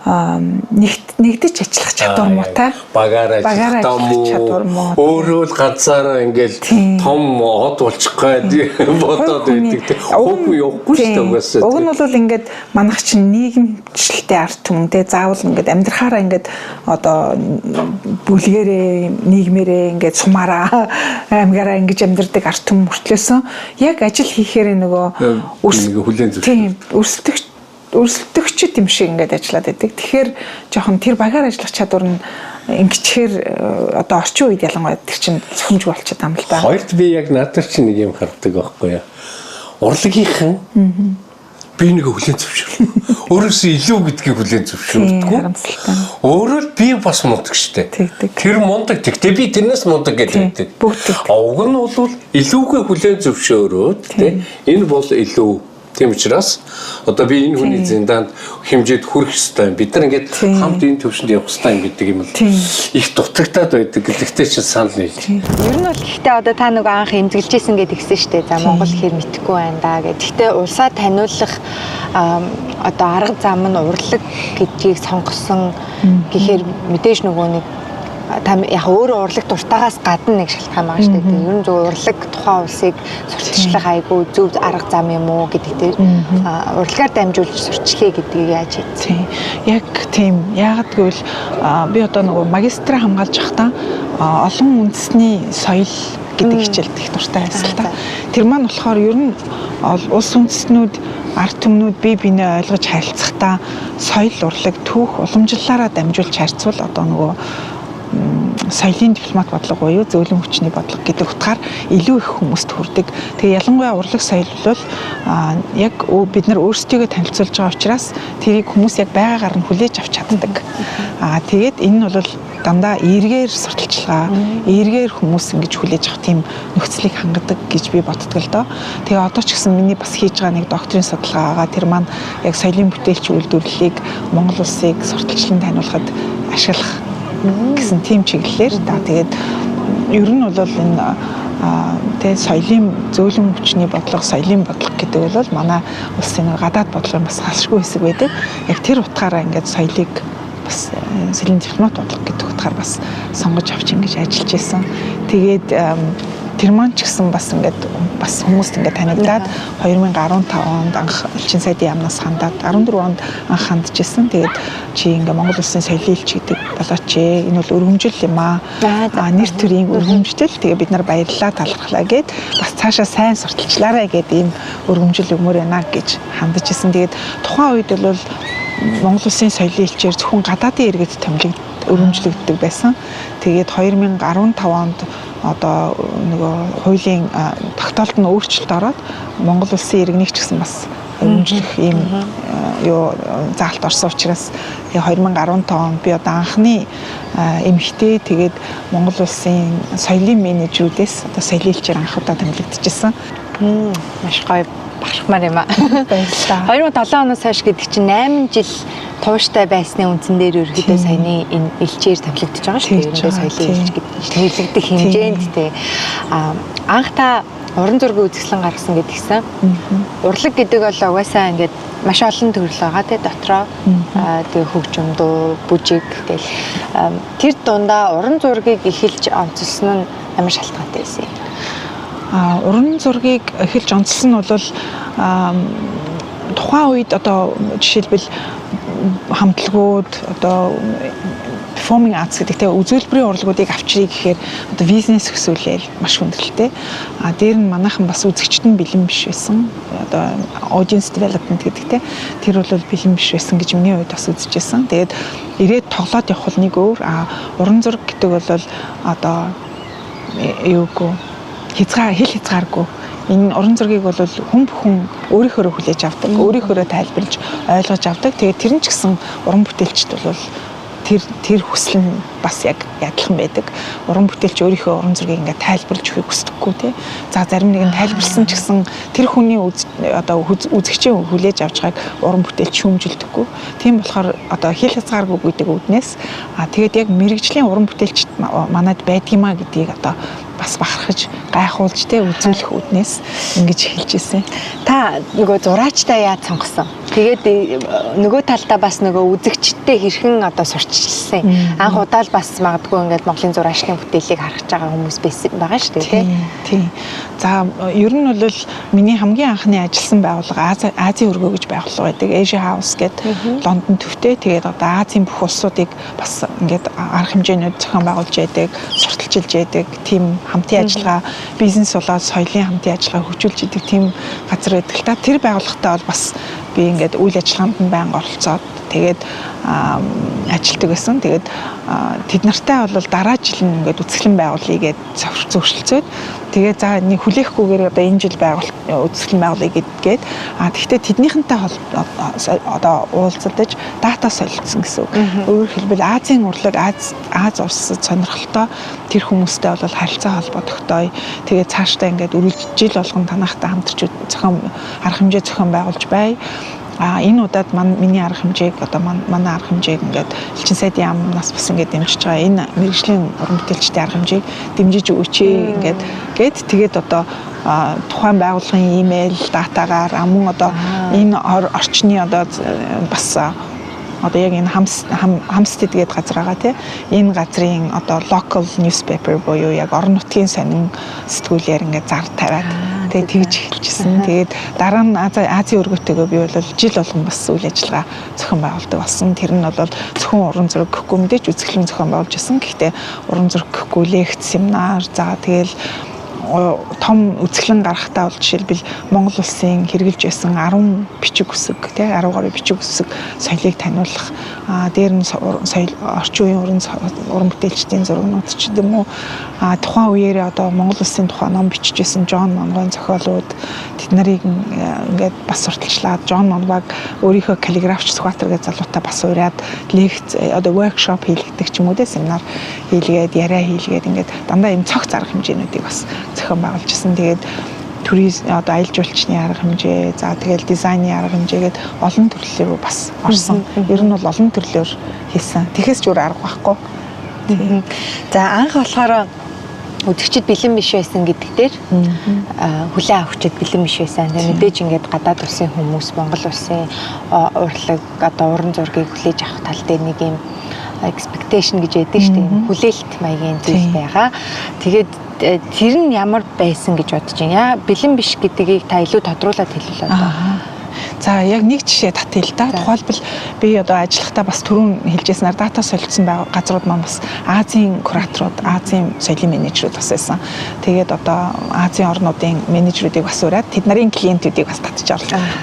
нэгдэж ажиллах чадвар муутай. Багаар ажиллах муу. Өөрөө л ганцаараа ингээл том од болчих гээд бодоод байдаг. Хөөхгүй явахгүй шүү дээ угаасаа. Уг нь бол ингээд манайх чинь нийгэмчлэлтэй ард түмэн те, заавал ингээд амьдрахаараа ингээд одоо бүлгээрээ нийгмээрээ ингээд сумаараа аймгаараа ингэж амьдрдаг ард түмэн мөртлөөсөн яг ажил хийхээр нөгөө хүлээн зөвшөөрөх өрсөлдөгчд юм шиг ингээд ажиллаад байдаг. Тэгэхээр жоохон тэр багаар ажиллах чадвар нь ингэчээр одоо орчин үед ялангуяа тэр чинь зохимжгүй болчиход байгаа юм л да. Хоёрт би яг надад чинь нэг юм хардаг байхгүй юу. Урлагийнхан би нэг хүлээн зөвшөөрнө. Өөрөөсөө илүү гэдгийг хүлээн зөвшөөрдөггүй. Өөрөө л би бас мундаг штэ. Тэр мундаг. Тэгтээ би тэрнээс мундаг гэж хэлдэг. Уг нь бол илүүгээ хүлээн зөвшөөрөөд тэ энэ бол илүү. Тийм учраас одоо би энэ хүний зиндаанд хэмжээд хүрэх ёстой юм. Бид нар ингээд хамт энэ төвшөнд явах ёстой юм гэдэг юм л их дутагдаад байдаг гэдэгтээ чинь санал нийлж. Ер нь бол гэхдээ одоо та нөгөө анх эмзэглэжсэн гэдээ хэлсэн шүү дээ. За Монгол хэр мэдэхгүй байна да гэх. Гэхдээ улсаа таниулах одоо арга зам нь урлаг гэдгийг сонгосон гэхээр мэдээж нөгөө нэг та яг өөрөө урлаг дуртайгаас гадна нэг шалтгаан байгаа шүү дээ. Ер нь зөв урлаг тухайн улсыг сурталчлах айгүй зөв арга зам юм уу гэдэг дээр урлагаар дамжуулж сурчлаа гэдгийг яаж хийсэн? Яг тийм. Яагаад гэвэл би одоо нөгөө магистраа хамгаалж байхдаа олон үндэсний соёл гэдэг хичээлд их дуртай байсан л та. Тэр маань болохоор ер нь улс үндэстнүүд ард түмнүүд бие биенээ ойлгож харилцахдаа соёл, урлаг, түүх уламжлалаараа дамжуулж харьцвал одоо нөгөө соёлын дипломат бодлого буюу зөөлөн хүчний бодлого гэдэг утгаар илүү их хүмүүст хүрдэг. Тэгээ ялангуяа урлаг соёл бол яг бид нар өөрсдийгөө танилцуулж байгаа учраас тэрийг хүмүүс яг байгаагаар нь хүлээж авч чаддаг. Тэгээд энэ нь бол дандаа эргээр сурталчилгаа, эргээр хүмүүс ингэж хүлээж авах тийм нөхцөлийг хангадаг гэж би боддог л доо. Тэгээ одоо ч гэсэн миний бас хийж байгаа нэг докторийн судалгаа байгаа. Тэр маань яг соёлын бүтээлч үйлдвэрлэлийг Монгол улсыг сурталчлан таниулахад ашиглах гэсэн тийм чиглэлээр та. Тэгээд ер нь бол энэ Тэ, соёлын зөөлөн хүчний бодлого, соёлын бодлого гэдэг бол манай улсын гадаад бодлогын бас салшгүй хэсэг байдаг. Яг тэр утгаараа ингээд соёлыг бас соёлын дипломат бодлого гэдэг утгаар бас сонгож авч ингэж ажиллаж исэн. Тэгээд тэр маань ч гэсэн бас ингээд бас хүмүүст ингээд танигдаад 2015 онд анх элчин сайдын яамнаас хандаад, 14 онд анх хандж исэн. Тэгээд чи ингээд Монгол улсын соёлын элч гэдэг болооч ээ. Энэ бол өргөмжил юм аа. Нэр төрийн өргөмжтөл. Тэгээ бид нар баярлалаа, талархлаа гээд бас цаашаа сайн сурталчлаарай гээд ийм өргөмжил өгмөр байна гэж хандаж исэн. Тэгээд тухайн үед бол Монгол улсын соёлын элчээр зөвхөн гадаадын иргэд томилог өргөмжлөгддөг байсан. Тэгээд 2015 онд одоо нөгөө хуулийн тогтоолт нь өөрчлөлт ороод Монгол улсын иргэнийг ч гэсэн бас өргөмжлөх ийм юу заалт орсон учраас 2015 онд би одоо анхны эмэгтэй, тэгээд Монгол улсын соёлын менежерүүдээс одоо соёлын элчээр анх удаа томилогдчихсан. Маш гоё, бахархмаар юм аа. Баярлалаа. 2007 оноос хойш гэдэг чинь 8 жил тууштай байсны үндсэн дээр ерөөхдөө саяны энэ элчээр томилогдож байгаа шүү дээ. Ерөнхийдөө соёлын элч гэдэг томилогдох хэмжээнд тий. А анх та уран зургийн үзэсгэлэн гаргасан гэдгийгсэн. Урлаг гэдэг бол угаасаа ингээд маш олон төрөл байгаа тий, дотроо тэгээ хөгжим, дуу, бүжиг тэгэл тэр дундаа уран зургийг эхэлж онцлсон нь ямар шалтгаантай байсан юм? Уран зургийг эхэлж онцлсон нь бол тухайн үед одоо жишээлбэл хамтлагууд, одоо performing arts гэдэг те, үзүүлбэрийн урлагуудыг авчиръя гэхээр одоо бизнес өсвөлээл маш хүндрэлтэй. А дээр нь манайхан бас үзэгчд нь бэлэн биш байсан. Одоо audience development гэдэг те, тэр бол бэлэн биш байсан гэж миний хувьд бас үзэж байсан. Тэгээд ирээд тоглоод явах бол нэг өөр. А уран зураг гэдэг бол одоо юугүй хязгаар, хэл хязгааргүй. Энэ уран зургийг бол хүн бүхэн өөрийнхөөрөө хүлээж авдаг, өөрийнхөөрөө тайлбарлаж ойлгож авдаг. Тэгээд тэр нь ч гэсэн уран бүтээлчд бол тэр хүсэл нь бас яг адилхан байдаг. Уран бүтээлч өөрийнхөө уран зургийг ингээд тайлбарлаж өгөхийг хүсдэггүй тий. За, зарим нэг нь тайлбарлсан ч гэсэн тэр хүний одоо үзэгчийн хүлээж авч байгааг уран бүтээлч шүүмжилдэггүй. Тийм болохоор одоо хэл хязгааргүй гэдэг үүднээс тэгээд яг мэргэжлийн уран бүтээлчд манад байдгиймаа гэдгийг одоо бас бахархаж, гайхуулж те, үзүүлэх үүднээс ингэж эхэлж ирсэн. Та нөгөө зураачтай яаж сонгосон? Тэгээд нөгөө талдаа бас нөгөө үзэгчдтэй хэрхэн одоо сурталчилсан? Анх удаа л бас магадгүй ингээд Монголын зураачны бүтээлийг харах байгаа хүмүүс байсан байгаа шүү дээ, тий. Тийм. За, ер нь бол миний хамгийн анхны ажилласан байгууллага Азийн өргөө гэж байгууллага байдаг. Asia House гэдэг, Лондон төвтэй. Тэгээд одоо Азийн бүх улсуудыг бас ингээд арга хэмжээнүүд зохион байгуулж яадаг, сурталчилж яадаг, тийм хамтын ажиллагаа, бизнес болоод соёлын хамтын ажиллагаа хөгжүүлж идэг тийм газар байдаг л та. Тэр байгууллагатай бол бас би ингээд үйл ажиллагаанд нь байнга оролцоод тэгээд ажилтдаг байсан. Тэгээд тэд нартай бол дараа жил нь ингээд үзэсгэлэн байгуулъя гэж зөвшөлдсөөд, тэгээд за нэг хүлээхгүйгээр одоо энэ жил байгуул үзэсгэлэн байгуулъя гэдгээд, тэгэхдээ тэднийхэнтэй одоо уулзалдаж дата солилцсон гэсэн үг. Өөрөөр хэлбэл Азийн урлаг, Ази улсад сонирхолтой тэр хүмүүстэй бол харилцаа холбоо тогтооё. Тэгээд цаашдаа ингээд үргэлж жил болгон танахтай хамтарч зохион арга хэмжээ зохион байгуулж бай. Энэ удаад миний арга хэмжээг, одоо манай арга хэмжээг ингээд элчин сайдын яамнаас бас ингээд дэмжиж байгаа энэ мэргэжлийн уран бүтээлчдийн арга хэмжээг дэмжиж өгөөч ингээд гээд, тэгээд одоо тухайн байгууллагын имэйл датагаар мөн одоо энэ орчны одоо бас одоо яг энэ Хамстед гэдэг газар байгаа тий. Энэ газрын одоо local newspaper буюу яг орон нутгийн сонин сэтгүүлээр ингээд зар тавиад тэгээд тэгж эхэлжсэн. Тэгээд дараа нь Азийн өргөтэйгөө би бол жил болгон бас үйл ажиллагаа зохион байгуулдаг болсон. Тэр нь бол зөвхөн уран зураг гэхгүй, мэдээж үзэсгэлэн зохион байгуулж байсан. Гэхдээ уран зураг гэхгүй лекц, семинар, за тэгэл том үзэсгэлэн гаргахтаа бол жишээлбэл Монгол улсын хэрэглэж байсан 10 бичиг үсэг тий, 10 гаруй бичиг үсэг соёлыг таниулах, дээр нь соёл, орчин үеийн уран бүтээлчдийн зурагнууд ч гэдэм үү, тухайн үеэрээ одоо Монгол улсын тухай ном бичиж байсан Жон Монгойн зохиолууд, тэд нарыг ингээд бас сурталчлаад, Жон Монгойг өөрийнхөө каллиграфч Сүхбаатар гэж залуутай бас уриад лекц, одоо workshop хийлгэдэг ч юм уу те, семинар хийлгээд, яриа хийлгээд, ингээд дандаа юм цогц арга хэмжээнүүдийг бас зохион байгуулж ирсэн. Тэгээд туризм, одоо аялал жуулчны арга хэмжээ, за тэгэл дизайны арга хэмжээгээд олон төрлөөр бас орсон. Ер нь бол олон төрлөөр хийсэн. Тэгэхээс ч өөр арга байхгүй. За, анх болохоор Үзэгчид бэлэн биш байсан гэдэг дээр хүлээн авахчид бэлэн биш байсан. Тэгээ мэдээж ингээд гадаад улсын хүмүүс Монгол улсын урлаг одоо уран зургийг хүлээж авах тал дээр нэг юм expectation гэж яддаг шүү дээ. Хүлээлт маягийн зүйл байгаа. Тэгээд тэр нь ямар байсан гэж бодож байна. Бэлэн биш гэдгийг та илүү тодруулаад хэлвэл одоо. За яг нэг жишээ татъя л да. Тухайлбал би одоо ажиллахдаа бас түрүүн хэлжсэнээр дата солилцсон газрууд маань бас Азийн кураторууд, Азийн соёлын менежерүүд бас байсан. Тэгээд одоо Азийн орнуудын менежерүүдийг бас уриад тэд нарын клиентүүдийг бас татж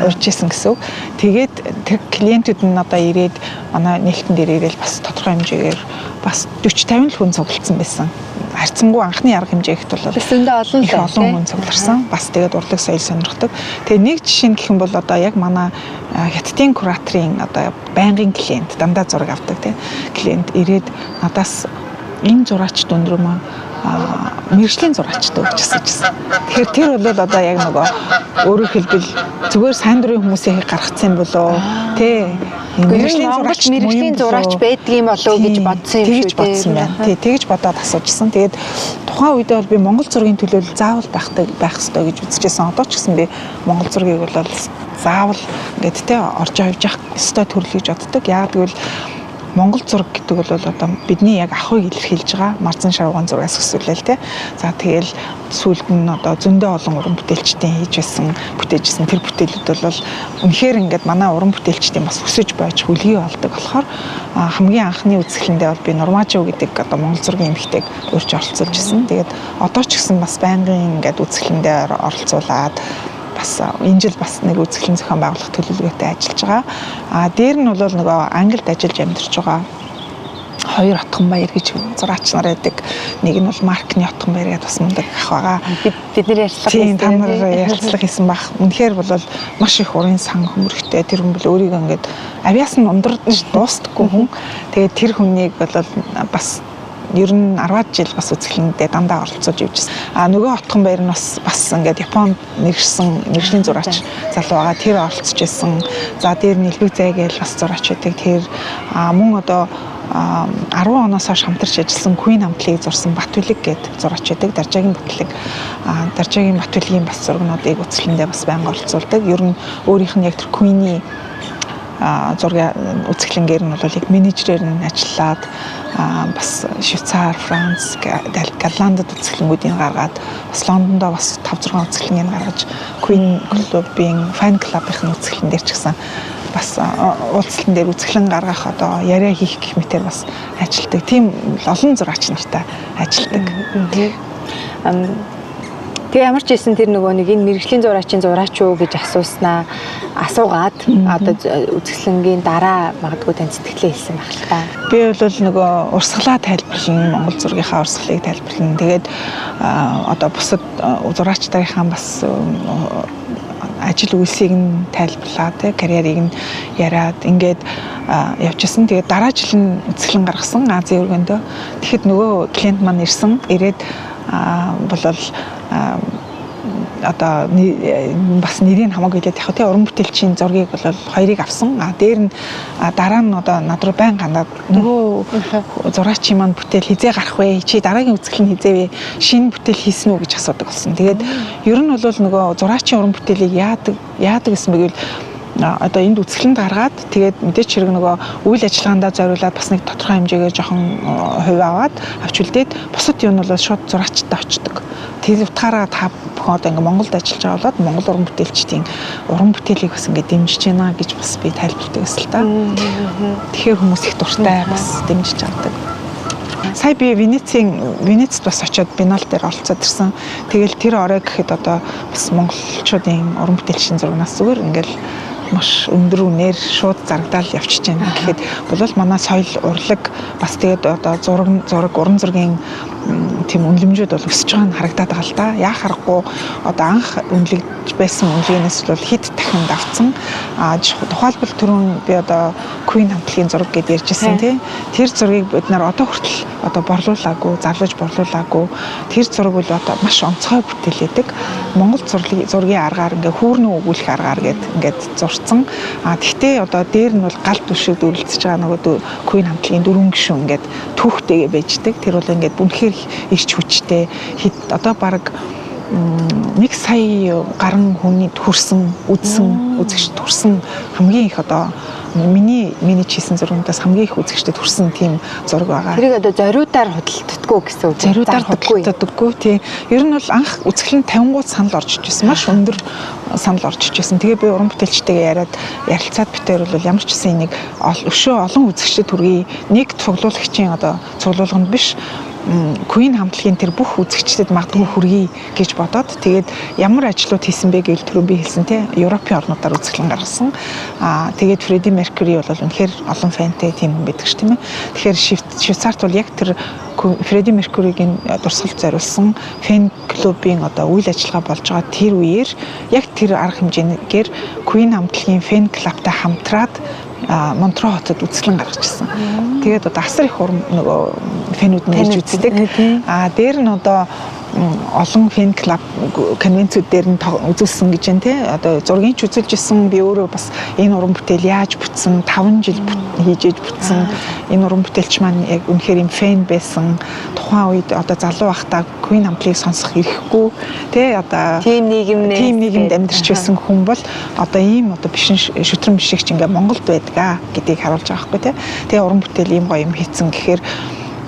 урьж исэн гэсэн үг. Тэгээд тэр клиентүүд нь одоо ирээд манай нээлтэн дээр ирээл бас тодорхой хэмжээгээр бас 40 50 л хүн цуглдсан байсан. Харьцангуй анхны арга хэмжээ гэхэд бол зөндөө олон их олон хүн цугларсан. Бас тэгээд урлаг соёл сонирхдаг. Тэгээд нэг жишээ нь гэх юм бол одоо яг манай Хятадын кураторын одоо байнгын клиент дандаа зураг авдаг тийм клиент ирээд надаас энэ зураач дүндрөмөө мэргэжлийн зураачтай гэж асууж байсан. Тэгэхээр тэр бол одоо яг нөгөө өөрөөр хэлбэл зүгээр сайн дурын хүмүүсийг гаргацсан юм болоо тий мэргэжлийн зураач байдгийм болов гэж бодсон юм шүү дээ. Бодсон байна. Тий, тэгж бодоод асуужсан. Тэгээд тухайн үедээ бол би Монгол зургийн төлөө заавал байх ёстой гэж үзчихсэн. Одоо ч гэсэн би Монгол зургийг бол заавал ингээд тий орж авч явах ёстой төрөл гэж боддог. Яг гэвэл Монгол зураг гэдэг бол одоо бидний яг ахуйг илэрхийлж байгаа Марзан шарвгаан зургаас өсвөлээ л тий. За тэгэл сүүлд нь одоо зөндөө олон уран бүтээлчдийн хийж байсан бүтээжсэн тэр бүтээлүүд бол үнэхээр ингээд манай уран бүтээлчдийн бас өсөж байж хүлгийг олдог болохоор хамгийн анхны үзэсгэлэндээ бол би Нурмаажуу гэдэг одоо Монгол зургийн эмэгтэйг урьж оролцуулж ирсэн. Тэгээд одоо ч гэсэн бас байнгын ингээд үзэсгэлэндээ оролцуулаад бас энэ жил бас нэг үзэсгэлэн зохион байгуулах төлөвлөгөөтэй ажиллаж байгаа. А дээр нь бол нөгөө Англид ажиллаж амьдарч байгаа хоёр Отгонбаяр гэж зураач нар байдаг. Нэг нь бол Маркны Отгонбаяр гэдээ бас мундаг ах байгаа. Бид нэр ярилцлага хийсэн. Та нар ярилцлага хийсэн байх. Үнэхээр бол маш их урын сан хөмрөгтэй. Тэр хүн бол өөрийгөө ингээд авиас нь ундраж дуустдаггүй хүн. Тэгээд тэр хүнийг бол бас ер нь 10 жил бас үзэсгэлэндээ дандаа оролцуулж явжсэн. А нөгөө Отгонбаяр нь бас ингээд Японд нэршсэн мэргэжлийн зураач залуу байгаа. Тэр оролцож байсан. За дээр нь Элбэг зай гээл бас зураач байдаг. Тэр мөн одоо 10 оноос хойш хамтарч ажилласан Queen хамтлагийг зурсан Батүлэг гээд зураач байдаг. Даржаагийн Батүлэг. Даржаагийн Батүлгийн бас зургнуудыг үзэсгэлэндээ бас байнга оролцуулдаг. Ер нь өөрийнх нь яг тэр Queen-ий зургийн үзэсгэлэнгээр нь бол яг менежерээр нь ажиллаад бас Швейцар, Франц, Голландд үзэсгэлэнгүүдийг гаргаад бас Лондондоо бас 5 6 үзэсгэлэнгийг гаргаж Queen Club-ийн fan club-ийн үзэсгэлэн дээр ч гэсэн бас уулзалтан дээр үзэсгэлэн гаргах одоо яриа хийх гэх мэтээр бас ажилладаг. Тийм олон зураач нартай ажилладаг. Тэгээ ямар ч байсан тэр нөгөө нэг энэ мэргэжлийн зураачийн зураач уу гэж асууснаа асуугаад одоо үзэсгэлэнгийн дараа магадгүй тань сэтгэлээ хэлсэн байх л та. Би бол нөгөө урсгалаа тайлбарлана, Монгол зургийнхаа урсгалыг тайлбарлана. Тэгээд одоо бусад зураачдынхаа бас ажил үйлсийг нь тайлбарлаа, тий карьерийг нь яриад ингээд явчихсан. Тэгээд дараа жил нь үзэсгэлэн гаргасан Азийн өргөндөө. Тэгэхэд нөгөө клиент маань ирсэн. Ирээд болол одоо бас нэрийг хамаагүй хэлээд яг тий уран бүтээлчийн зургийг бол хоёрыг авсан. А дээр нь дараа нь одоо над руу байн гандаад нөгөө зураачийн маань бүтээл хизээ гарах вэ? Чи дараагийн үзэсгэлэн хизээ вэ? Шинэ бүтээл хийсэн үү гэж асуудаг болсон. Тэгээд ер нь бол нөгөө зураачийн уран бүтээлийг яадаг гэсэн бэ гэвэл одоо энд үзэсгэлэнд гаргаад тэгээд мэдээч хэрэг нөгөө үйл ажиллагаандаа зориулаад бас нэг тодорхой хэмжээгээр жоохон хувь аваад авч үлдээд бусад юм нь бол шууд зураачтай очдог. Тэр утгаараа та бүхэн одоо ингээ Монголд ажиллаж байгаа болоод Монгол уран бүтээлчдийн уран бүтээлийг бас ингээ дэмжиж байна гэж бас би тайлбарладаг гэсэн л та. Тэгэхээр хүмүүс их дуртай бас дэмжиж авдаг. Сая би Венецид бас очиод биенал дээр оролцоод ирсэн. Тэгэл тэр орой гэхэд одоо бас монголчуудын уран бүтээлчдийн зургнаас зүгээр ингээл маш өндөр үнээр шууд зарагдаал явчихж байна. Гэхэд бол манай соёл урлаг бас тэгээд одоо зураг уран зургийн тийм үнэлэмжүүд бол өсөж байгаа нь харагдаад байгаа л да. Яа харахгүй одоо анх үнэлэгдэж байсан үнэлгээнээс бол хэд дахин давцсан. А тухайлбал түрүүн би одоо Queen хамтлагийн зураг гэдээ ярьжсэн тий. Тэр зургийг бид нар одоо хүртэл одоо борлуулаагүй, зарлаж борлуулаагүй. Тэр зураг бол одоо маш онцгой бүтээл байдаг. Монгол зургийн аргаар ингээ хүүрнэн өгүүлэх аргаар гээд ингээд зурцсан. А тэгтээ одоо дээр нь бол гал түшиг дүрлцэж байгаа нөгөө Queen хамтлагийн дөрвөн гишүүн ингээд түүхтэйгээ байждаг. Тэр бол ингээд үнэхээр их ирч хүчтэй одоо бараг 1 сая гаруй хүний хүрсэн, үзсэн, үзэгчд хүрсэн хамгийн их одоо миний менеж хийсэн зургуудаас хамгийн их үзэгчдэд хүрсэн тийм зураг байгаа. Тэрийг одоо зориудаар худалддаггүй гэсэн үг. Зориудаар худалддаггүй тий. Ер нь бол анх үзэсгэлэн 50 санал орж ирсэн. Маш өндөр санал орж ирсэн. Тэгээ би уран бүтээлчтэйгээ яриад ярилцаад бид хоёр бол ямар ч гэсэн энийг өшөө олон үзэгчдэд хүргэе. Нэг цуглуулагчийн одоо цуглуулганд биш, Queen хамтлагийн тэр бүх үзэгчдэд магадгүй хүргэе гэж бодоод, тэгээд ямар ажлууд хийсэн бэ гэвэл түрүү би хэлсэн те, Европын орнуудаар үзэсгэлэн гаргасан. Тэгээд Freddie Mercury бол үнэхээр олон fan тэй тийм хүн байдаг ш, тийм ээ. Тэгэхээр Швейцарт бол яг тэр Freddie Mercury-гийн дурсгалд зориулсан fan club ын одоо үйл ажиллагаа болж байгаа тэр үеэр яг тэр арга хэмжээгээр Queen хамтлагийн fan club тай хамтраад Монтро хотод үзэсгэлэн гаргажсэн. Тэгээд одоо асар их урам нөгөө fan үүд нь ирж үздэг. Дээр нь одоо олон fan club конвенцүүд дээр нь үзүүлсэн гэж байна те. Одоо зургийн ч үзүүлж исэн, би өөрөө бас энэ уран бүтээл яаж бүтсэн, 5 жил хийж ээж бүтсэн. Энэ уран бүтээлч маань яг үнэхээр юм fan байсан. Тухайн үед одоо залуу байхдаа Queen хамтлагийг сонсох эрхгүй те, одоо тийм нийгэмнээ тийм нийгэмд амьдарч байсан хүн бол одоо ийм одоо бишин шүтрэн бишигч ингээ Монголд байдгаа гэдгийг харуулж байгаа байхгүй те. Тэгээ уран бүтээл ийм гоё юм хийцэн гэхээр.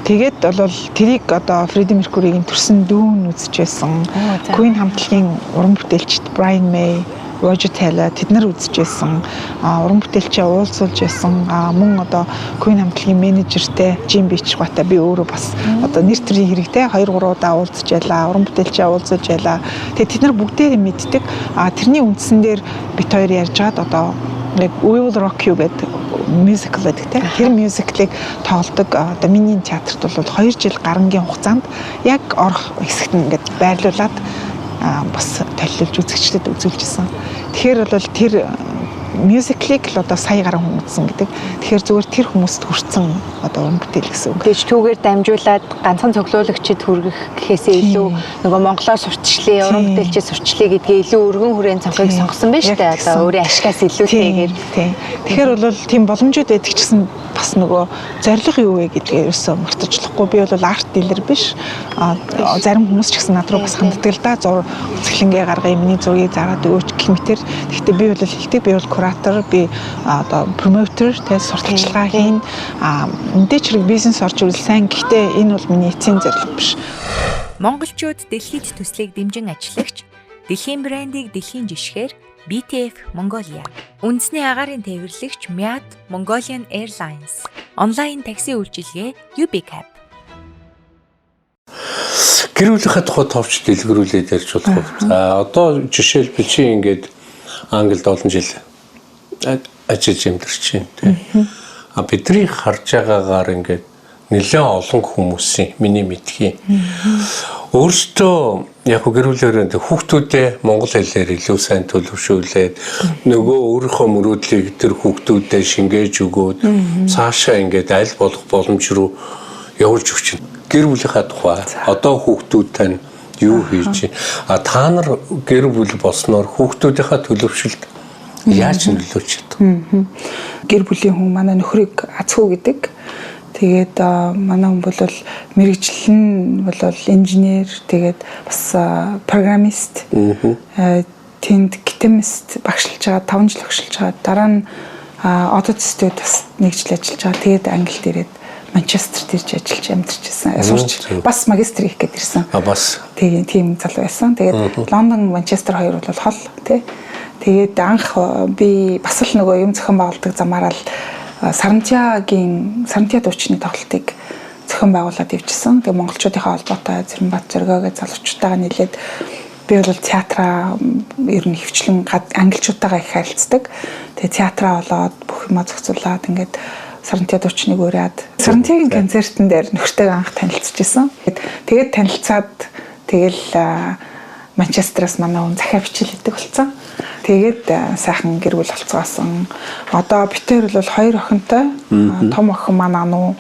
Тэгээд бол тэрийг одоо Фредди Меркуригийн төрсөн дүүн үзэж байсан. Queen хамтлагийн уран бүтээлчд Brian May, Roger Taylor тэд нар үзэж байсан. Уран бүтээлчээ уулзуулж байсан. Мөн одоо Queen хамтлагийн менежертэй Jim Beach-гатай би өөрөө бас одоо нэр төрийн хэрэгтэй 2 3 удаа уулзаж байлаа. Уран бүтээлчээ уулзуулж байлаа. Тэгээд тэд нар бүгдээрээ мэддэг. Тэрний үндсэн дээр бид хоёр ярьж байгаад одоо яг We Will Rock You гэдэг musical байдаг те. Тэр musical ыг тоглодог одоо миний театрт бол 2 жил гарангийн хугацаанд яг орох хэсэгт нь ингээд байрлуулад бас толилж үзэгчдэд үзүүлжсэн. Тэгэхээр бол тэр musical ыг л одоо сая гаруй хүн үзсэн гэдэг. Тэгэхээр зүгээр тэр хүмүүст хүрсэн одоо уран бүтээл гэсэн үг. Тэгж түүгээр дамжуулаад ганцхан цуглуулагчид хүргэх гэхээсээ илүү нөгөө монголоор сурталчлаа, уран бүтээлчид сурчлаа гэдгээ илүү өргөн хүрээнд цонхыг сонгосон байж тээ. Одоо өөрийн ашигаас илүүтэйгээр. Тийм. Тэгэхээр бол тийм боломжууд байдаг ч гэсэн бас нөгөө зорилго юу вэ гэдгээ ерөөсөө мартаж болохгүй. Би бол art dealer биш. Зарим хүмүүс ч гэсэн над руу бас ханддаг л да. Зур үзэсгэлэнгээ гаргая, миний зургийг зараад өгөөч гэх мэтэр. Гэхдээ би бол хэлдэг, би бол куратор, би одоо promoter тэ, сурталчилгаа хийн. Мэдээч хэрэг бизнес орж ирвэл сайн. Гэхдээ энэ бол миний эцсийн зорилго биш. Монголчууд дэлхийд төслийг дэмжин ажиллагч, дэлхийн брендийг дэлхийн жишгээр BTF Mongolia. Үндэсний агаарын тээвэрлэгч MIAT Mongolian Airlines. Онлайн такси үйлчилгээ UbiCab. Гэр бүлийнхээ тухай товч дэлгэрүүлээд ярьж болох уу? За, одоо жишээлбэл чи ингээд Англид олон жил ажиллаж амьдарч байна тийм. Бидний харж байгаагаар ингээд нэлээд олон хүмүүсийн, миний мэдхийн, өөрсдөө яг гэр бүлээр хүүхдүүдээ монгол хэлээр илүү сайн төлөвшүүлээд, нөгөө өөрийнхөө мөрөөдлийг тэр хүүхдүүдэд шингээж өгөөд цаашаа ингээд аль болох боломж руу явуулж өгч байна. Гэр бүлийнхаа тухай, одоо хүүхдүүд тань юу хийж байна? Та нар гэр бүл болсноор хүүхдүүдийнхаа төлөвшөлд яаж нөлөөлж чадах? Гэр бүлийн хүн манай нөхрийг Азхүү гэдэг. Тэгээд манай хүн бол мэргэжил нь бол инженер, тэгээд бас программист. Тэнд ГТМС багшлж байгаа, 5 жил багшилж байгаа. Дараа нь Одод студид бас нэг жил ажиллаж байгаа. Тэгээд Англид ирээд Манчестерт ирж ажиллаж амьдарч байсан. Сурч бас магистр хийх гээд ирсэн. А бас. Тэгээ тийм залуу байсан. Тэгээд Лондон, Манчестер хоёр бол хол тий. Тэгээд анх би бас л нөгөө юм зохион байгуулдаг замаараа л Сарантиагийн Сарантиа дуучны тоглолтыг зохион байгуулад явжсэн. Тэгээ монголчуудынхаа холбоотой Цэрэнбат Зоргоо гэж залуучуудтайгаа нийлээд би бол театраа ер нь хөвчлэн англичуудтайгаа их харилцдаг. Тэгээ театраа болоод бүх юма зохицуулаад ингээд Сарантиа дуучныг уриад Сарантиагийн концертын дээр нөхөртэйгээ анх танилцж исэн. Тэгээд танилцаад тэгэл Манчестераас манай хүн захиа бичил хийдэг болсон. Тэгээд сайхан гэр бүл болцгоосон. Одоо бид хоёр бол хоёр охинтой. Том охин маань Ану,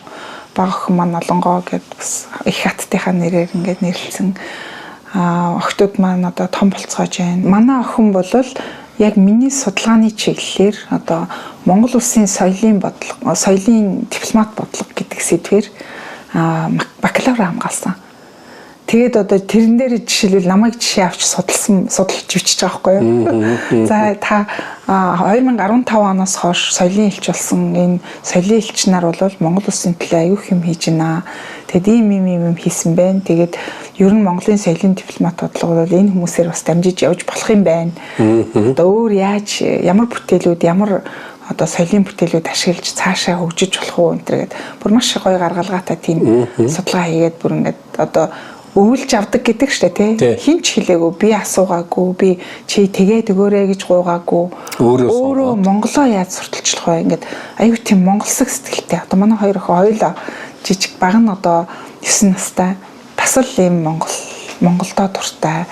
бага охин маань Олонгоо гэд бас их хаттынхаа нэрээр ингээд нэрлсэн. Охтууд маань одоо том болцоож байна. Манай охин бол яг миний судалгааны чиглэлээр одоо Монгол улсын соёлын бодлого, соёлын дипломат бодлого гэдэг сэдвээр бакалавр хамгаалсан. Тэгээд одоо тэрэн дээр жишээлбэл намайг жишээ авч судалж бичиж байгаа байхгүй юу. За та 2015 оноос хойш соёлын элч болсон энэ соёлын элч нар бол Монгол улсын төлөө аюух юм хийж байна. Тэгээд ийм ийм ийм юм хийсэн байна. Тэгээд ер нь Монголын соёлын дипломат бодлого бол энэ хүмүүсээр бас дамжиж явж болох юм байна. Одоо өөр яаж ямар бүтээлүүд ямар одоо соёлын бүтээлүүд ашиглаж цаашаа хөгжиж болох уу энэ төр гээд бүр маш гоё гаргалгаатай тийм судалгаа хийгээд бүр ингээд одоо өвлж авдаг гэдэг штэ тий. Хин ч хэлээгүй, би асуугаагүй, би чи тэгээ төгөөрэй гэж гуйгаагүй. Өөрөө Монголоо яаж сурталчлах вэ? Ингээд аюу тийм монголсог сэтгэлтэй. Одоо манай хоёр охин хоёулаа жижиг баг нь одоо 9 настай. Бас л ийм Монголдоо дуртай.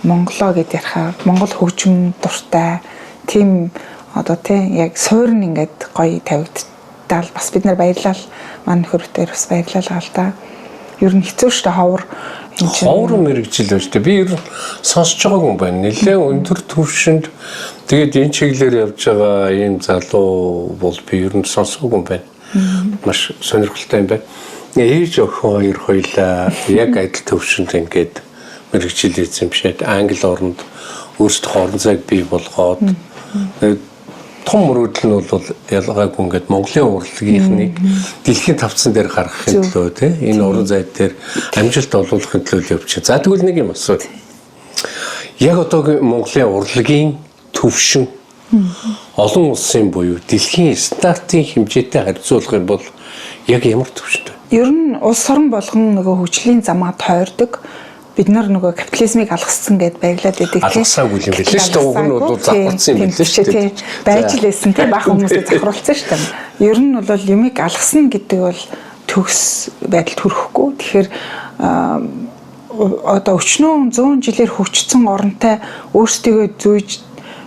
Монголоо гэд ярихаар Монгол хөгжим дуртай. Тийм одоо тий яг суурь нь ингээд гоё тавигдтал бас бид нар баярлал манай нөхөртөө бас баярлал гал та. Ер нь хэцүү шүү дээ ховор энэ чинь ховор мэрэгжил байна шүү дээ. Би ер нь сонсож байгаагүй юм байна. Нэлээд өндөр түвшинд тэгээд энэ чиглэлээр явж байгаа ийм залуу бол би ер нь сонсоогүй юм байна. Маш сонирхолтой юм байна. Ээж охин хоёр хоёлаа яг адил түвшинд ингээд мэрэгжил эзэмшээд англи оронд өөрсдийнхөө орон зайг бий болгоод тэгээд том мөрөөдөл нь бол ялгаагүй ингээд Монголын урлагийнхныг дэлхийн тавцан дээр гаргахын төлөө тий энэ уран зай дээр амжилт олуулахын төлөө явж. За тэгвэл нэг юм асуу. Яг одоогийн Монголын урлагийн төвшин олон улсын буюу дэлхийн стандартын хэмжээтэй харьцуулах юм бол яг ямар төвшөнд вэ? Ер нь улс орон болгон нөгөө хөгжлийн замаа тойрдог. Бид нар нөгөө капитализмыг алгассан гэд баярлаад байдаг тийм. Алгасаагүй юм билээ шүү дээ. Уг нь бол завхарсан юм билээ шүү дээ. Байж л байсан тийм бага хүмүүсээ завхруулсан шүү дээ. Ер нь бол юмыг алгасна гэдэг бол төгс байдалд хүрэхгүй. Тэгэхээр одоо өчнөө 100 жилээр хөгжсөн оронтой өөрсдийгөө зүйж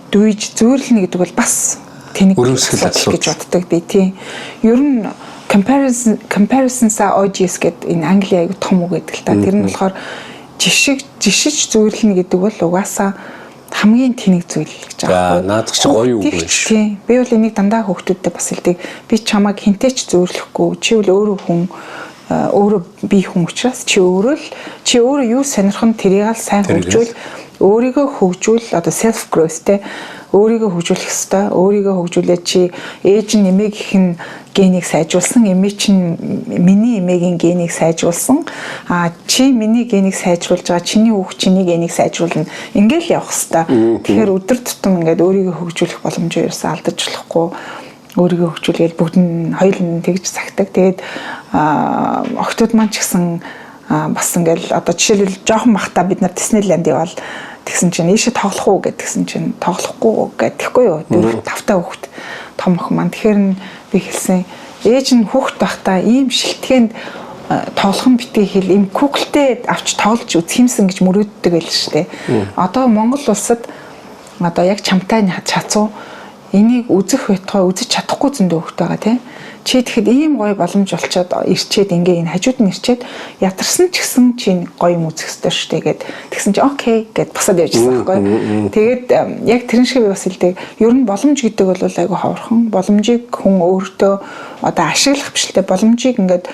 дүйж зүйрлэнэ гэдэг бол бас тэнэг гэж боддог би тийм. Ер нь comparisons are odious гэдэг энэ англи аяг том үг гэдэг л та. Тэр нь болохоор жишиж зүйрлэнэ гэдэг бол угаасаа хамгийн тэнэг зүйл гэж байгаа. Наадах чи гоё үг байна шүү. Тийм. Би бол энийг дандаа хүүхдүүдтэй бас хэлдэг. Би чамайг хинтээ ч зүйрлэхгүй. Чи бол өөрөө хүн, өөрөө би хүн учраас чи өөрөө л чи өөрөө юу сонирхон тэрийг л сайн хөгжүүл, өөрийгөө хөгжүүл, одоо self growth те өөрийгөө хөгжүүлэх ёстой. Өөрийгөө хөгжүүлээд чи ээж нь эмээгийнх нь генийг сайжруулсан, эмээ чинь миний эмээгийн генийг сайжруулсан. А чи миний генийг сайжруулж байгаа, чиний хүүхд чиний генийг сайжруулна. Ингээл явах ёстой. Тэгэхээр өдөр тутам ингээд өөрийгөө хөгжүүлэх боломжоо ерөөсөө алдаж болохгүй. Өөрийгөө хөгжүүлээл бүгд нь хоёул нь тэгж цагтаг. Тэгээд охтууд маань ч гэсэн бас ингээл одоо жишээлбэл жоохон бахта бид нар Диснейленд явбал тэгсэн чинь ийшээ тоглох уу гэдгсэн чинь тоглохгүй гэдэхгүй юу. 4 5 та хүүхэд том охин маань. Тэгэхээр нь би хэлсэн ээж нь хүүхэд байхдаа ийм шилтгэнд тоглох нь битгий хэл ийм куклтэй авч тоглож үзэх юмсан гэж мөрөөддөг байл шүү дээ. Одоо Монгол улсад одоо яг чамтай чацуу энийг үзэх байтугай үзэж чадахгүй зөндөө хүүхэд байгаа тийм. Чи тэгэхэд ийм гоё боломж олчоод ирчээд ингээ энэ хажууд нь ирчээд ятарсан ч гэсэн чи гоё юм үзэх ёстой шүү дээ гэд тэгсэн чи окей гэд босоод явжсэн байхгүй. Тэгээд яг тэрэн шиг би бас хэлдэг. Ер нь боломж гэдэг бол айгүй ховорхон. Боломжийг хүн өөртөө одоо ашиглах биш л дээ. Боломжийг ингээд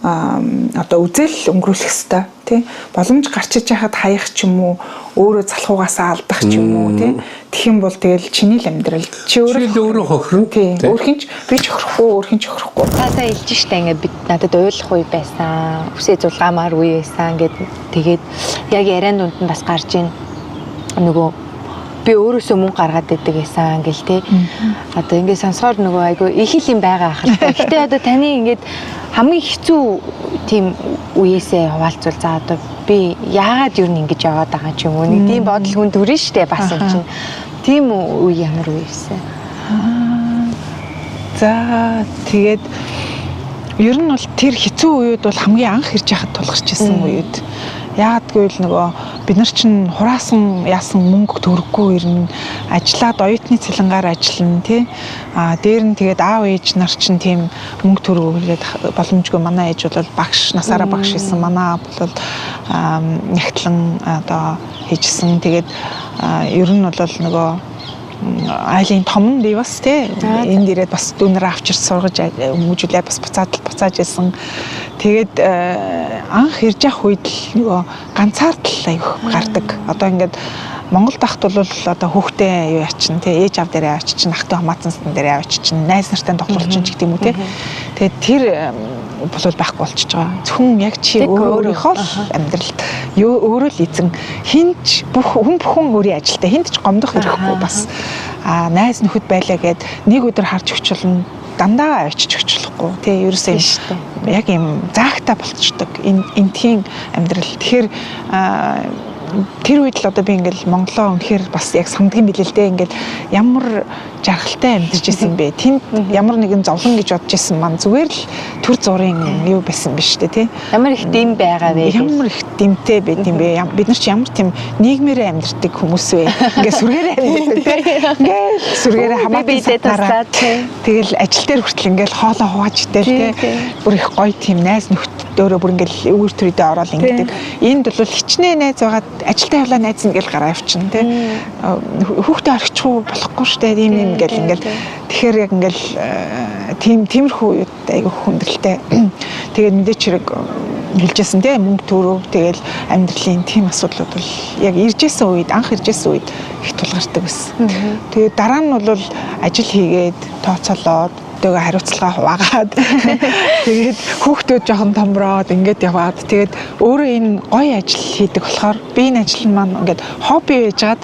одоо үзэл өнгөрүүлэх ёстой тий. Боломж гарч иж яхад хаях ч юм уу, өөрөө залхуугаасаа алдах ч юм уу тий. Тэгэх юм бол тэгэл чиний л амьдрал. Чи өөрөө хохирно. Тий. Өөрхийн ч би ч хохирохгүй, өөрхийн ч хохирохгүй. Та сая хэлж штэ ингээд бид надад ойлгох үе байсан. Үсээ зулгаамаар үе байсан гэд тэгээд яг яриан дунд нь бас гарч ийн нөгөө би өөрөөсөө мөнгө гаргаад идэг байсан гэл те. Одоо ингээд сонсохоор нөгөө айгүй их л юм байгаа ах л та. Гэтэ одоо таны ингээд хамгийн хэцүү тийм үеэсээ хуваалцвал за одоо би яагаад юу нэг ингэж яваад байгаа ч юм уу нэг тийм бодол хүн төрнө штэ бас юм чинь. Тийм үе ямар үе вэ? За тэгээд ер нь бол тэр хэцүү үеуд бол хамгийн анх ирж яхад тулгарч исэн үеуд. Яагаад гэвэл нөгөө бид нар чинь хураасан яасан мөнгө төрөхгүй ирнэ. Ажиллаад оюутны цалингаар ажиллана тий. А дээр нь тэгээд аав ээж нар чинь тийм мөнгө төрөглөөд боломжгүй. Манай ээж бол багш, насаараа багш хийсэн. Манай аав бол нягтлан одоо хийжсэн. Тэгээд ер нь бол нөгөө айлын том нь би бас тий энд ирээд бас дүүнэрээ авчирч сургаж хүмүүжүүлээ бас буцааж исэн. Тэгээд анх ирж явах үед л нөгөө ганцаардл аяг гардаг. Одоо ингээд Монгол дахт бол одоо хүүхдээ юу яачин тий ээж аав дээрээ авчиж, ах トゥ хамаатан сан дээрээ авчиж, найз нартай тоглолчин ч гэдэг юм уу тий. Тэгээд тэр болол байхгүй болчихж байгаа. Зөвхөн яг чи өөрийнхөө л амьдралд өөрөө л эзэн, хинч бүх хүн бүхэн өөрийн ажилтай, хинт ч гомдох хэрэггүй бас. А найз нөхөд байлаа гэд нэг өдөр харж өгчөлнө, дандаа авчиж өгчлөхгүй тий, ерөөсөө яг юм заагтай болцдог энтхийн амьдрал. Тэгэхээр тэр үед л одоо би ингээл Монголоо үнэхээр бас яг санддаг юм билээ л дээ. Ингээл ямар жаргалтай амьдарч исэн юм бэ? Тэнд ямар нэгэн зовлон гэж бодож исэн маань зүгээр л төр зургийн юу байсан биш үү тий? Ямар их дэм байгаа вэ? Ямар их дэмтэй байд юм бэ? Бид нар чи ямар тийм нийгмээрээ амьдардаг хүмүүс вэ? Ингээ сүргээрээ амьдардаг тий. Ингээл сүргээрээ хамаатан сатаараа. Тэгэл ажил дээр хүртэл ингээл хоолоо хувааж идэл тий. Бүр их гоё тийм найз нөхдөөрөө бүр ингээл өвөр төрөдөө ороод ингэдэг. Энд бол хичнээн найз байгаад ажилдаа явлаа найз ингээл гараа явчихна тий. Хүүхдээ орхичихгүй болохгүй штэ ийм юм ингээл ингээл. Тэгэхээр яг ингээл тиймэрхүү үед айгүй хүндрэлтэй. Тэгээд мэдээч хэрэг хэлжсэн тий мөнгө төрөв тэгэл амьдралын тийм асуудлууд бол яг иржсэн үед анх иржсэн үед их тулгардаг байсан. Тэгээд дараа нь бол ажил хийгээд тооцоолоод тэгээ хариуцлага хуваагаад тэгээд хүүхдүүд жоохон томроод ингээд яваад тэгээд өөрөө энэ гоё ажил хийдэг болохоор би энэ ажил нь маань ингээд хобби байжгаад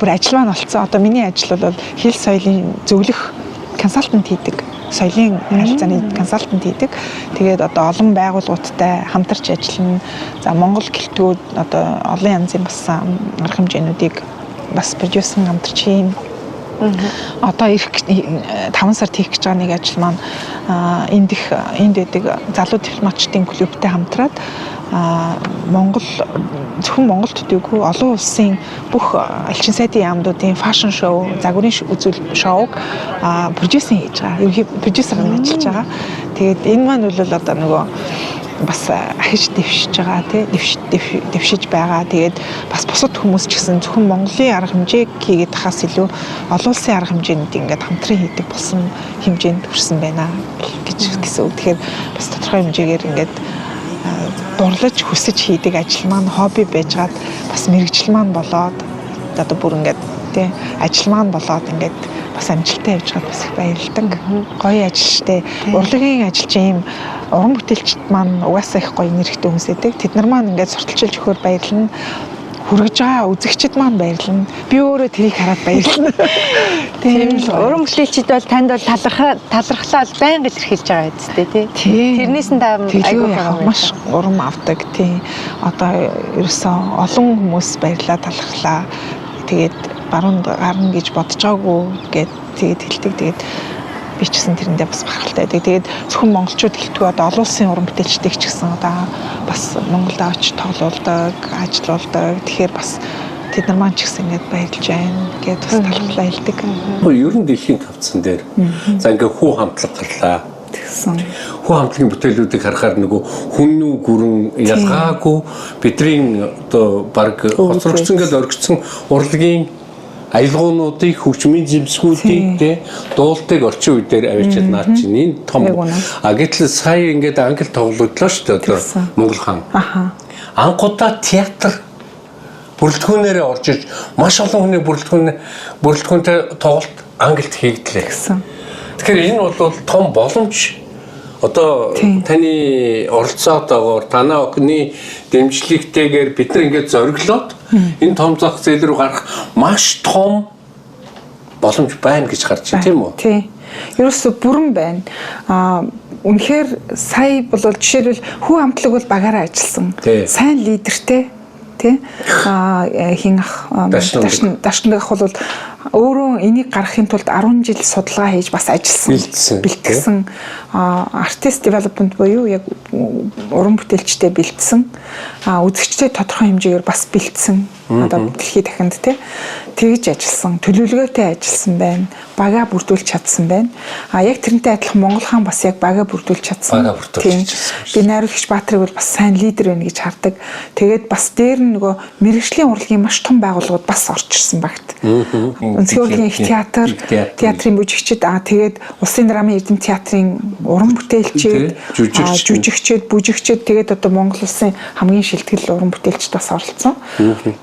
бүр ажил маань болцсон. Одоо миний ажил бол хэл соёлын зөвлөх консалтант хийдэг. Соёлын харилцааны консалтант хийдэг. Тэгээд одоо олон байгууллагуудтай хамтарч ажиллана. За Монгол гэлтгүүд одоо олон янзын бас арга хэмжээнүүдийг бас продюсер хамтарч хийн. Одоо ирэх 5 сард хийх гэж байгаа нэг ажил маань энд байдаг залуу дипломатчдын клубтэй хамтраад Монгол зөвхөн Монгол төдийгүй олон улсын бүх элчин сайдын яамдуудын fashion show, загварын үзүүл шоуг продюсинг хийж байгаа. Ерөнхий продюсераар ажиллаж байгаа. Тэгээд энэ маань бол одоо нөгөө бас ахиж дэвшиж байгаа тий дэвшиж байгаа. Тэгээд бас бусад хүмүүс ч гэсэн зөвхөн Монголын арга хэмжээг хийгээд хаас илүү олон улсын арга хэмжээнд ингээд хамтран хийдэг болсон хэмжээнд хүрсэн байна гэж гэсэн үг. Тэгэхээр бас тодорхой хэмжээгээр ингээд дурлаж хүсэж хийдэг ажил маань хобби байжгаад бас мэргэжил маань болоод одоо бүр ингээд тий ажил маань болоод ингээд бас амжилттай явж байгаад бас их баярлдаг. Гоё ажил штэ. Урлагийн ажил чинь ийм уран бүтээлчд маань угаасаа их гоё нэрхтээ хүмүүс байдаг. Тэд нар маань ингээд сурталчилж өгөхөөр баярлна. Хүргэж байгаа үзэгчд маань баярлна. Би өөрөө тэрийг хараад баярлна. Тийм л уран бүтээлчд бол танд бол талархлаа байнга илэрхийлж байгаа үстэй тий. Тэрнээс нь та айгүй маш урам авдаг тий. Одоо ерөөсөө олон хүмүүс баярлаа талархлаа. Тэгээд баруунд гарна гэж бодож байгаагүй гэд тэгээд хэлдэг. Тэгээд би ч гэсэн тэрэндээ бас бахархалтай байдаг. Тэгээд зөвхөн монголчууд хэлдэггүй одоо олон улсын уран бүтээлчдийг ч гэсэн одоо бас Монголд авч тоглуулдаг, ажиллуулдаг. Тэгэхээр бас тэд нар маань ч гэсэн ингээд баярлж байна гэд бас талархлаа хэлдэг. Ер нь дэлхийн тавцан дээр за ингээд хүү хамтлаг гарлаа. Тэгсэн. Хүү хамтлагийн бүтээлүүдийг харахаар нөгөө хүн үү гүрэн ялгаагүй бидний одоо баг хоцрогдсон гэж оргицсан урлагийн аялгуунуудыг хөгжмийн зэмсгүүдийг тэ дуултыг орчин үе дээр авчиад наад чинь энэ том. А гэтэл сая ингээд англи тоглогдлоо шүү дээ одоо Монгол хаан. Анхудаа театр бүрэлдэхүүнээрээ орж иж маш олон хүний бүрэлдэхүүнтэй тоглолт англид хийгдлээ. Тэгэхээр энэ бол том боломж. Одоо таны оролцоотойгоор танай охины дэмжлэгтэйгээр бид нар ингээд зориглоод энэ том зах зээл рүү гарах маш том боломж байна гэж харж байна тийм үү? Тий. Ерөөсө бүрэн байна. Үнэхээр сая бол жишээлбэл хүү хамтлаг бол багаараа ажилласан. Сайн лидертэй тий. Хин ах Дашнаг ах бол өөрөө энийг гаргахын тулд 10 жил судалгаа хийж бас ажилласан. Бэлтгэсэн. Artist development буюу яг уран бүтээлчтэй бэлдсэн. Үзэгчтэй тодорхой хэмжээгээр бас бэлдсэн. Одоо дэлхийд дахинд тий тэгж ажилласан, төлөвлөгөөтэй ажилласан байна. Бага бүрдүүлж чадсан байна. А яг тэрнтэй адилхан Монгол хаан бас яг бага бүрдүүлж чадсан. Бага бүрдүүлж чадсан. Би найруулагч Баатрыг бол бас сайн лидер байна гэж хардаг. Тэгээд бас дээр нь нөгөө мэргэжлийн урлагийн маш том байгууллагууд бас орж ирсэн багт. Өнцгийн урлагийн их театр, театрын бүжигчид, тэгээд Улсын драмын Эрдэм театрын уран бүтээлчид, жүжигчид, бүжигчид, тэгээд одоо Монгол улсын хамгийн шилтгэл уран бүтээлчид бас оролцсон.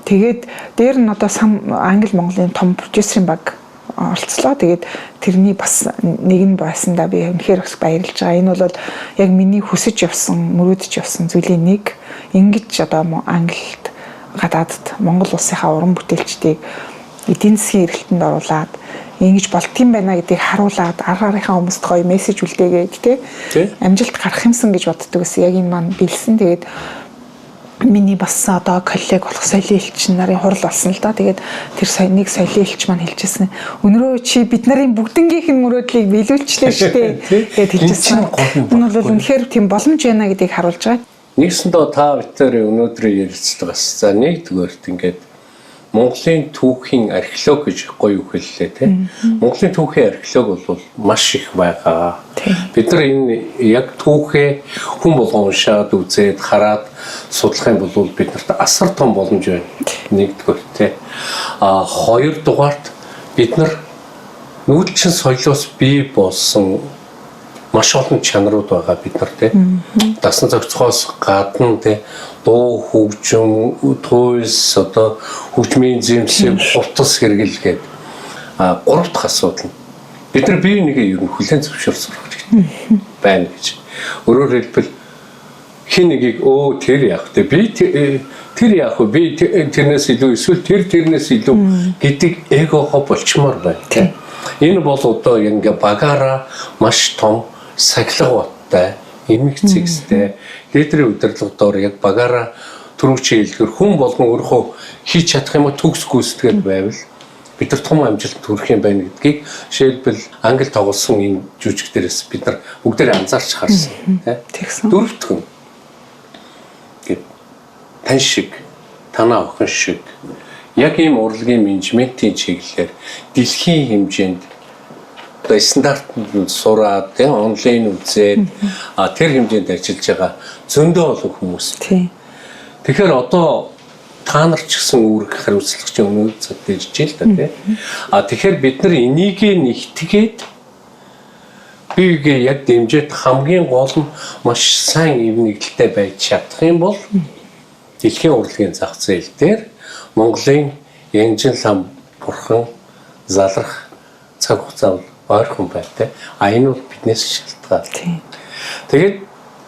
Тэгээд дээр нь одоо Англи Монголын том продюсерийн баг оролцлоо. Тэгээд тэрний бас нэг нь байсандаа би үнэхээр бас баярлж байгаа. Энэ бол яг миний хүсэж явсан, мөрөөдөж явсан зүйлийн нэг. Ингэж одоо Англид, гадаадд Монгол улсынхаа уран бүтээлчдийг эдийн засгийн эргэлтэнд оруулаад ингэж болдгийм байна гэдгийг харуулад арга аргынхаа хүмүүст гоё мессеж үлдээгээд тий амжилт гарах юмсан гэж боддог гэсэн. Яг энэ маань бэлсэн. Тэгээд миний бас одоо коллег болох соёлын элч нарын хурал болсон л да. Тэгээд тэр нэг соёлын элч маань хэлжсэн. Өнөрөө чи бид нарын бүгднгийнх нь мөрөөдлийг биелүүлчлээ шүү дээ гэд хэлжсэн. Энэ бол үнэхээр тийм боломж байна гэдгийг харуулж байгаа. Нэгсэндээ та бүхэн өнөөдрийн ярилцлагаас за нэгдүгээрт ингээд Монголын түүхийн археолог гэж гоё үг хэллээ тий. Монголын түүхийн археолог бол маш их байгаа. Бид нар энэ яг түүхээ хүн болгон уншаад үзээд хараад судлах юм бол бид нарт асар том боломж байна. Нэгдүгээр тий. А хоёрдугаарт бид нар нүүдэлчин соёлоос бий болсон маш олон чанарууд байгаа бид нар тий. Дасан зохицохоос гадна тий дуу, хөгжим, туйлс, одоо хөгжмийн зэмсэг, хувцас хэрэгэл гээд гурав дахь асуудал нь бид нар бие нэгээ ер нь хүлээн зөвшөөрч сурах хэрэгтэй байна гэж. Өөрөөр хэлбэл хин нэгийг өө тэр яах вэ? Би тэр яах вэ? Би тэрнээс илүү эсвэл тэр тэрнээс илүү гэдэг эгогоо болчмоор байна тий. Энэ бол одоо ингээ багаараа маш том сахилга баттай, эмэг цэгстэй лидерийн удирдлага доор яг багаараа түрүүчийн хэлдгэр хүн болгон өөрөө хийж чадах юм төгс гүйцэтгээд байвал бид нар том амжилт хүрэх юм байна гэдгийг жишээлбэл англи тоглосон энэ жүжиг дээрээс бид нар бүгдээрээ анзаарч харсан тий. Дөрөвдөх нь гээд тань шиг, танаа охин шиг яг ийм урлагийн менежментийн чиглэлээр дэлхийн хэмжээнд одоо стандартанд сураад тий онлайн үзээд тэр хэмжээнд ажиллаж байгаа зөндөө олон хүмүүс. Тий. Тэгэхээр одоо та нар ч гэсэн үүрэг хариуцлага чинь өнөө цаг дээр ирж л да тий. А тэгэхээр бид нар энийг нэгтгээд бийгээ яг дэмжиж хамгийн гол нь маш сайн эв нэгдэлтэй байж чадах юм бол дэлхийн урлагийн зах зээл дээр Монголын Янжин лам бурхан залрах цаг хугацаа ойрхон байтай. А энэ бол биднээс шалтгаалтай. Тэгээд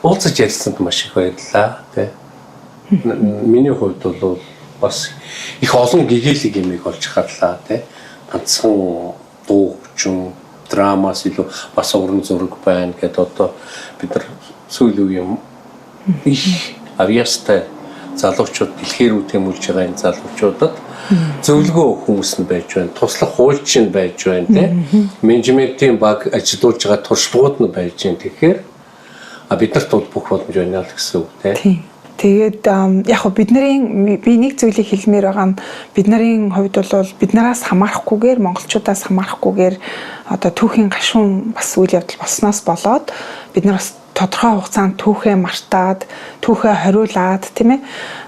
уулзаж ярьсанд маш их баярлалаа тий. Миний хувьд бол бас их олон гэгээлэг юмыг олж харлаа тий. Ганцхан дуу хөгжим, драмаас илүү бас уран зураг байна гэдээ одоо бид нар сүүлийн үеийн их авьяастай залуучууд дэлхий рүү тэмүүлж байгаа энэ залуучуудад зөвлөгөө хүмүүс нь байж байна, туслах хуульчин байж байна тий. Менежментийн баг ажилуулж байгаа туршлагууд нь байж байна. Тэгэхээр бид нарт бол бүх боломж байна л гэсэн үг тий. Тэгээд яг хөө бидний би нэг зүйлийг хэлмээр байгаа нь бид нарын хувьд бол бид нараас хамаарахгүйгээр монголчуудаас хамаарахгүйгээр одоо түүхийн гашуун бас үйл явдал болсноос болоод бид нар бас тодорхой хугацаанд түүхээ мартаад, түүхээ хориулаад тийм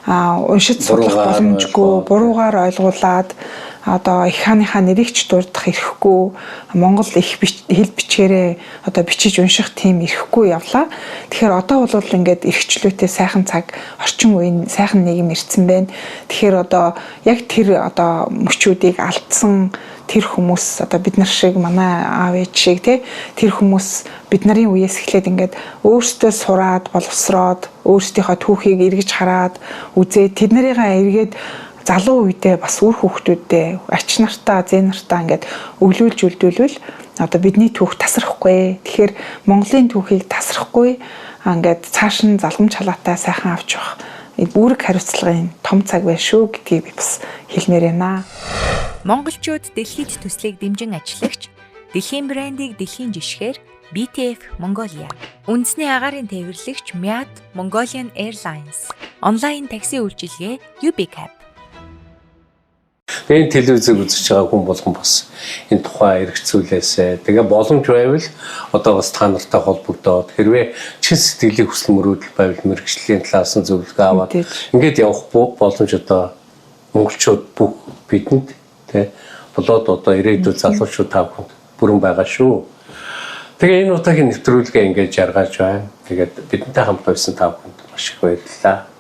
уншиж судлах боломжгүй, буруугаар ойлгуулад одоо их хааныхаа нэрийг ч дурдах эрхгүй, Монгол их хэл бичгээрээ одоо бичиж унших тийм эрхгүй явлаа. Тэгэхээр одоо бол ингээд эрхчлөөтэй сайхан цаг, орчин үеийн сайхан нийгэм ирсэн байна. Тэгэхээр одоо яг тэр одоо мөчүүдийг алдсан тэр хүмүүс одоо бид нар шиг, манай аав ээж шиг тий тэр хүмүүс бид нарын үеэс эхлээд ингээд өөрсдөө сураад боловсроод өөрсдийнхөө түүхийг эргэж хараад үзээд тэд нарыгаа эргээд залуу үедээ бас үр хүүхдүүдээ ач нартаа, зээ нартаа ингээд өвлүүлж үлдүүлвэл одоо бидний түүх тасрахгүй. Тэгэхээр Монголын түүхийг тасрахгүй ингээд цааш нь залгамж халаатай сайхан авч явах үүрэг хариуцлагын том цаг байна шүү гэдгийг би бас хэлмээр байна. Монголчууд дэлхийд төслийг дэмжин ажиллагч, дэлхийн брендийг дэлхийн жишгээр BTF Mongolia, үндэсний агаарын тээвэрлэгч MIAT Mongolian Airlines, онлайн такси үйлчилгээ UbiCab. Тэгээ энэ телевизийг үзэж байгаа хүн болгон бас энэ тухай эргцүүлээсэй. Тэгээ боломж байвал одоо бас та нартай холбогдоод, хэрвээ чин сэтгэлийн хүсэл мөрөөдөл байвал мэргэжлийн талаас нь зөвлөгөө аваад ингээд явах боломж одоо монголчууд бүх бидэнд, тэ, болоод одоо ирээдүйд залуучууд та бүхэнд бүрэн байгаа шүү. Тэгээ энэ удаагийн нэвтрүүлгээ ингээд жаргаж байна. Тэгээд бидэнтэй хамт байсан та бүхэнд маш их баярлалаа.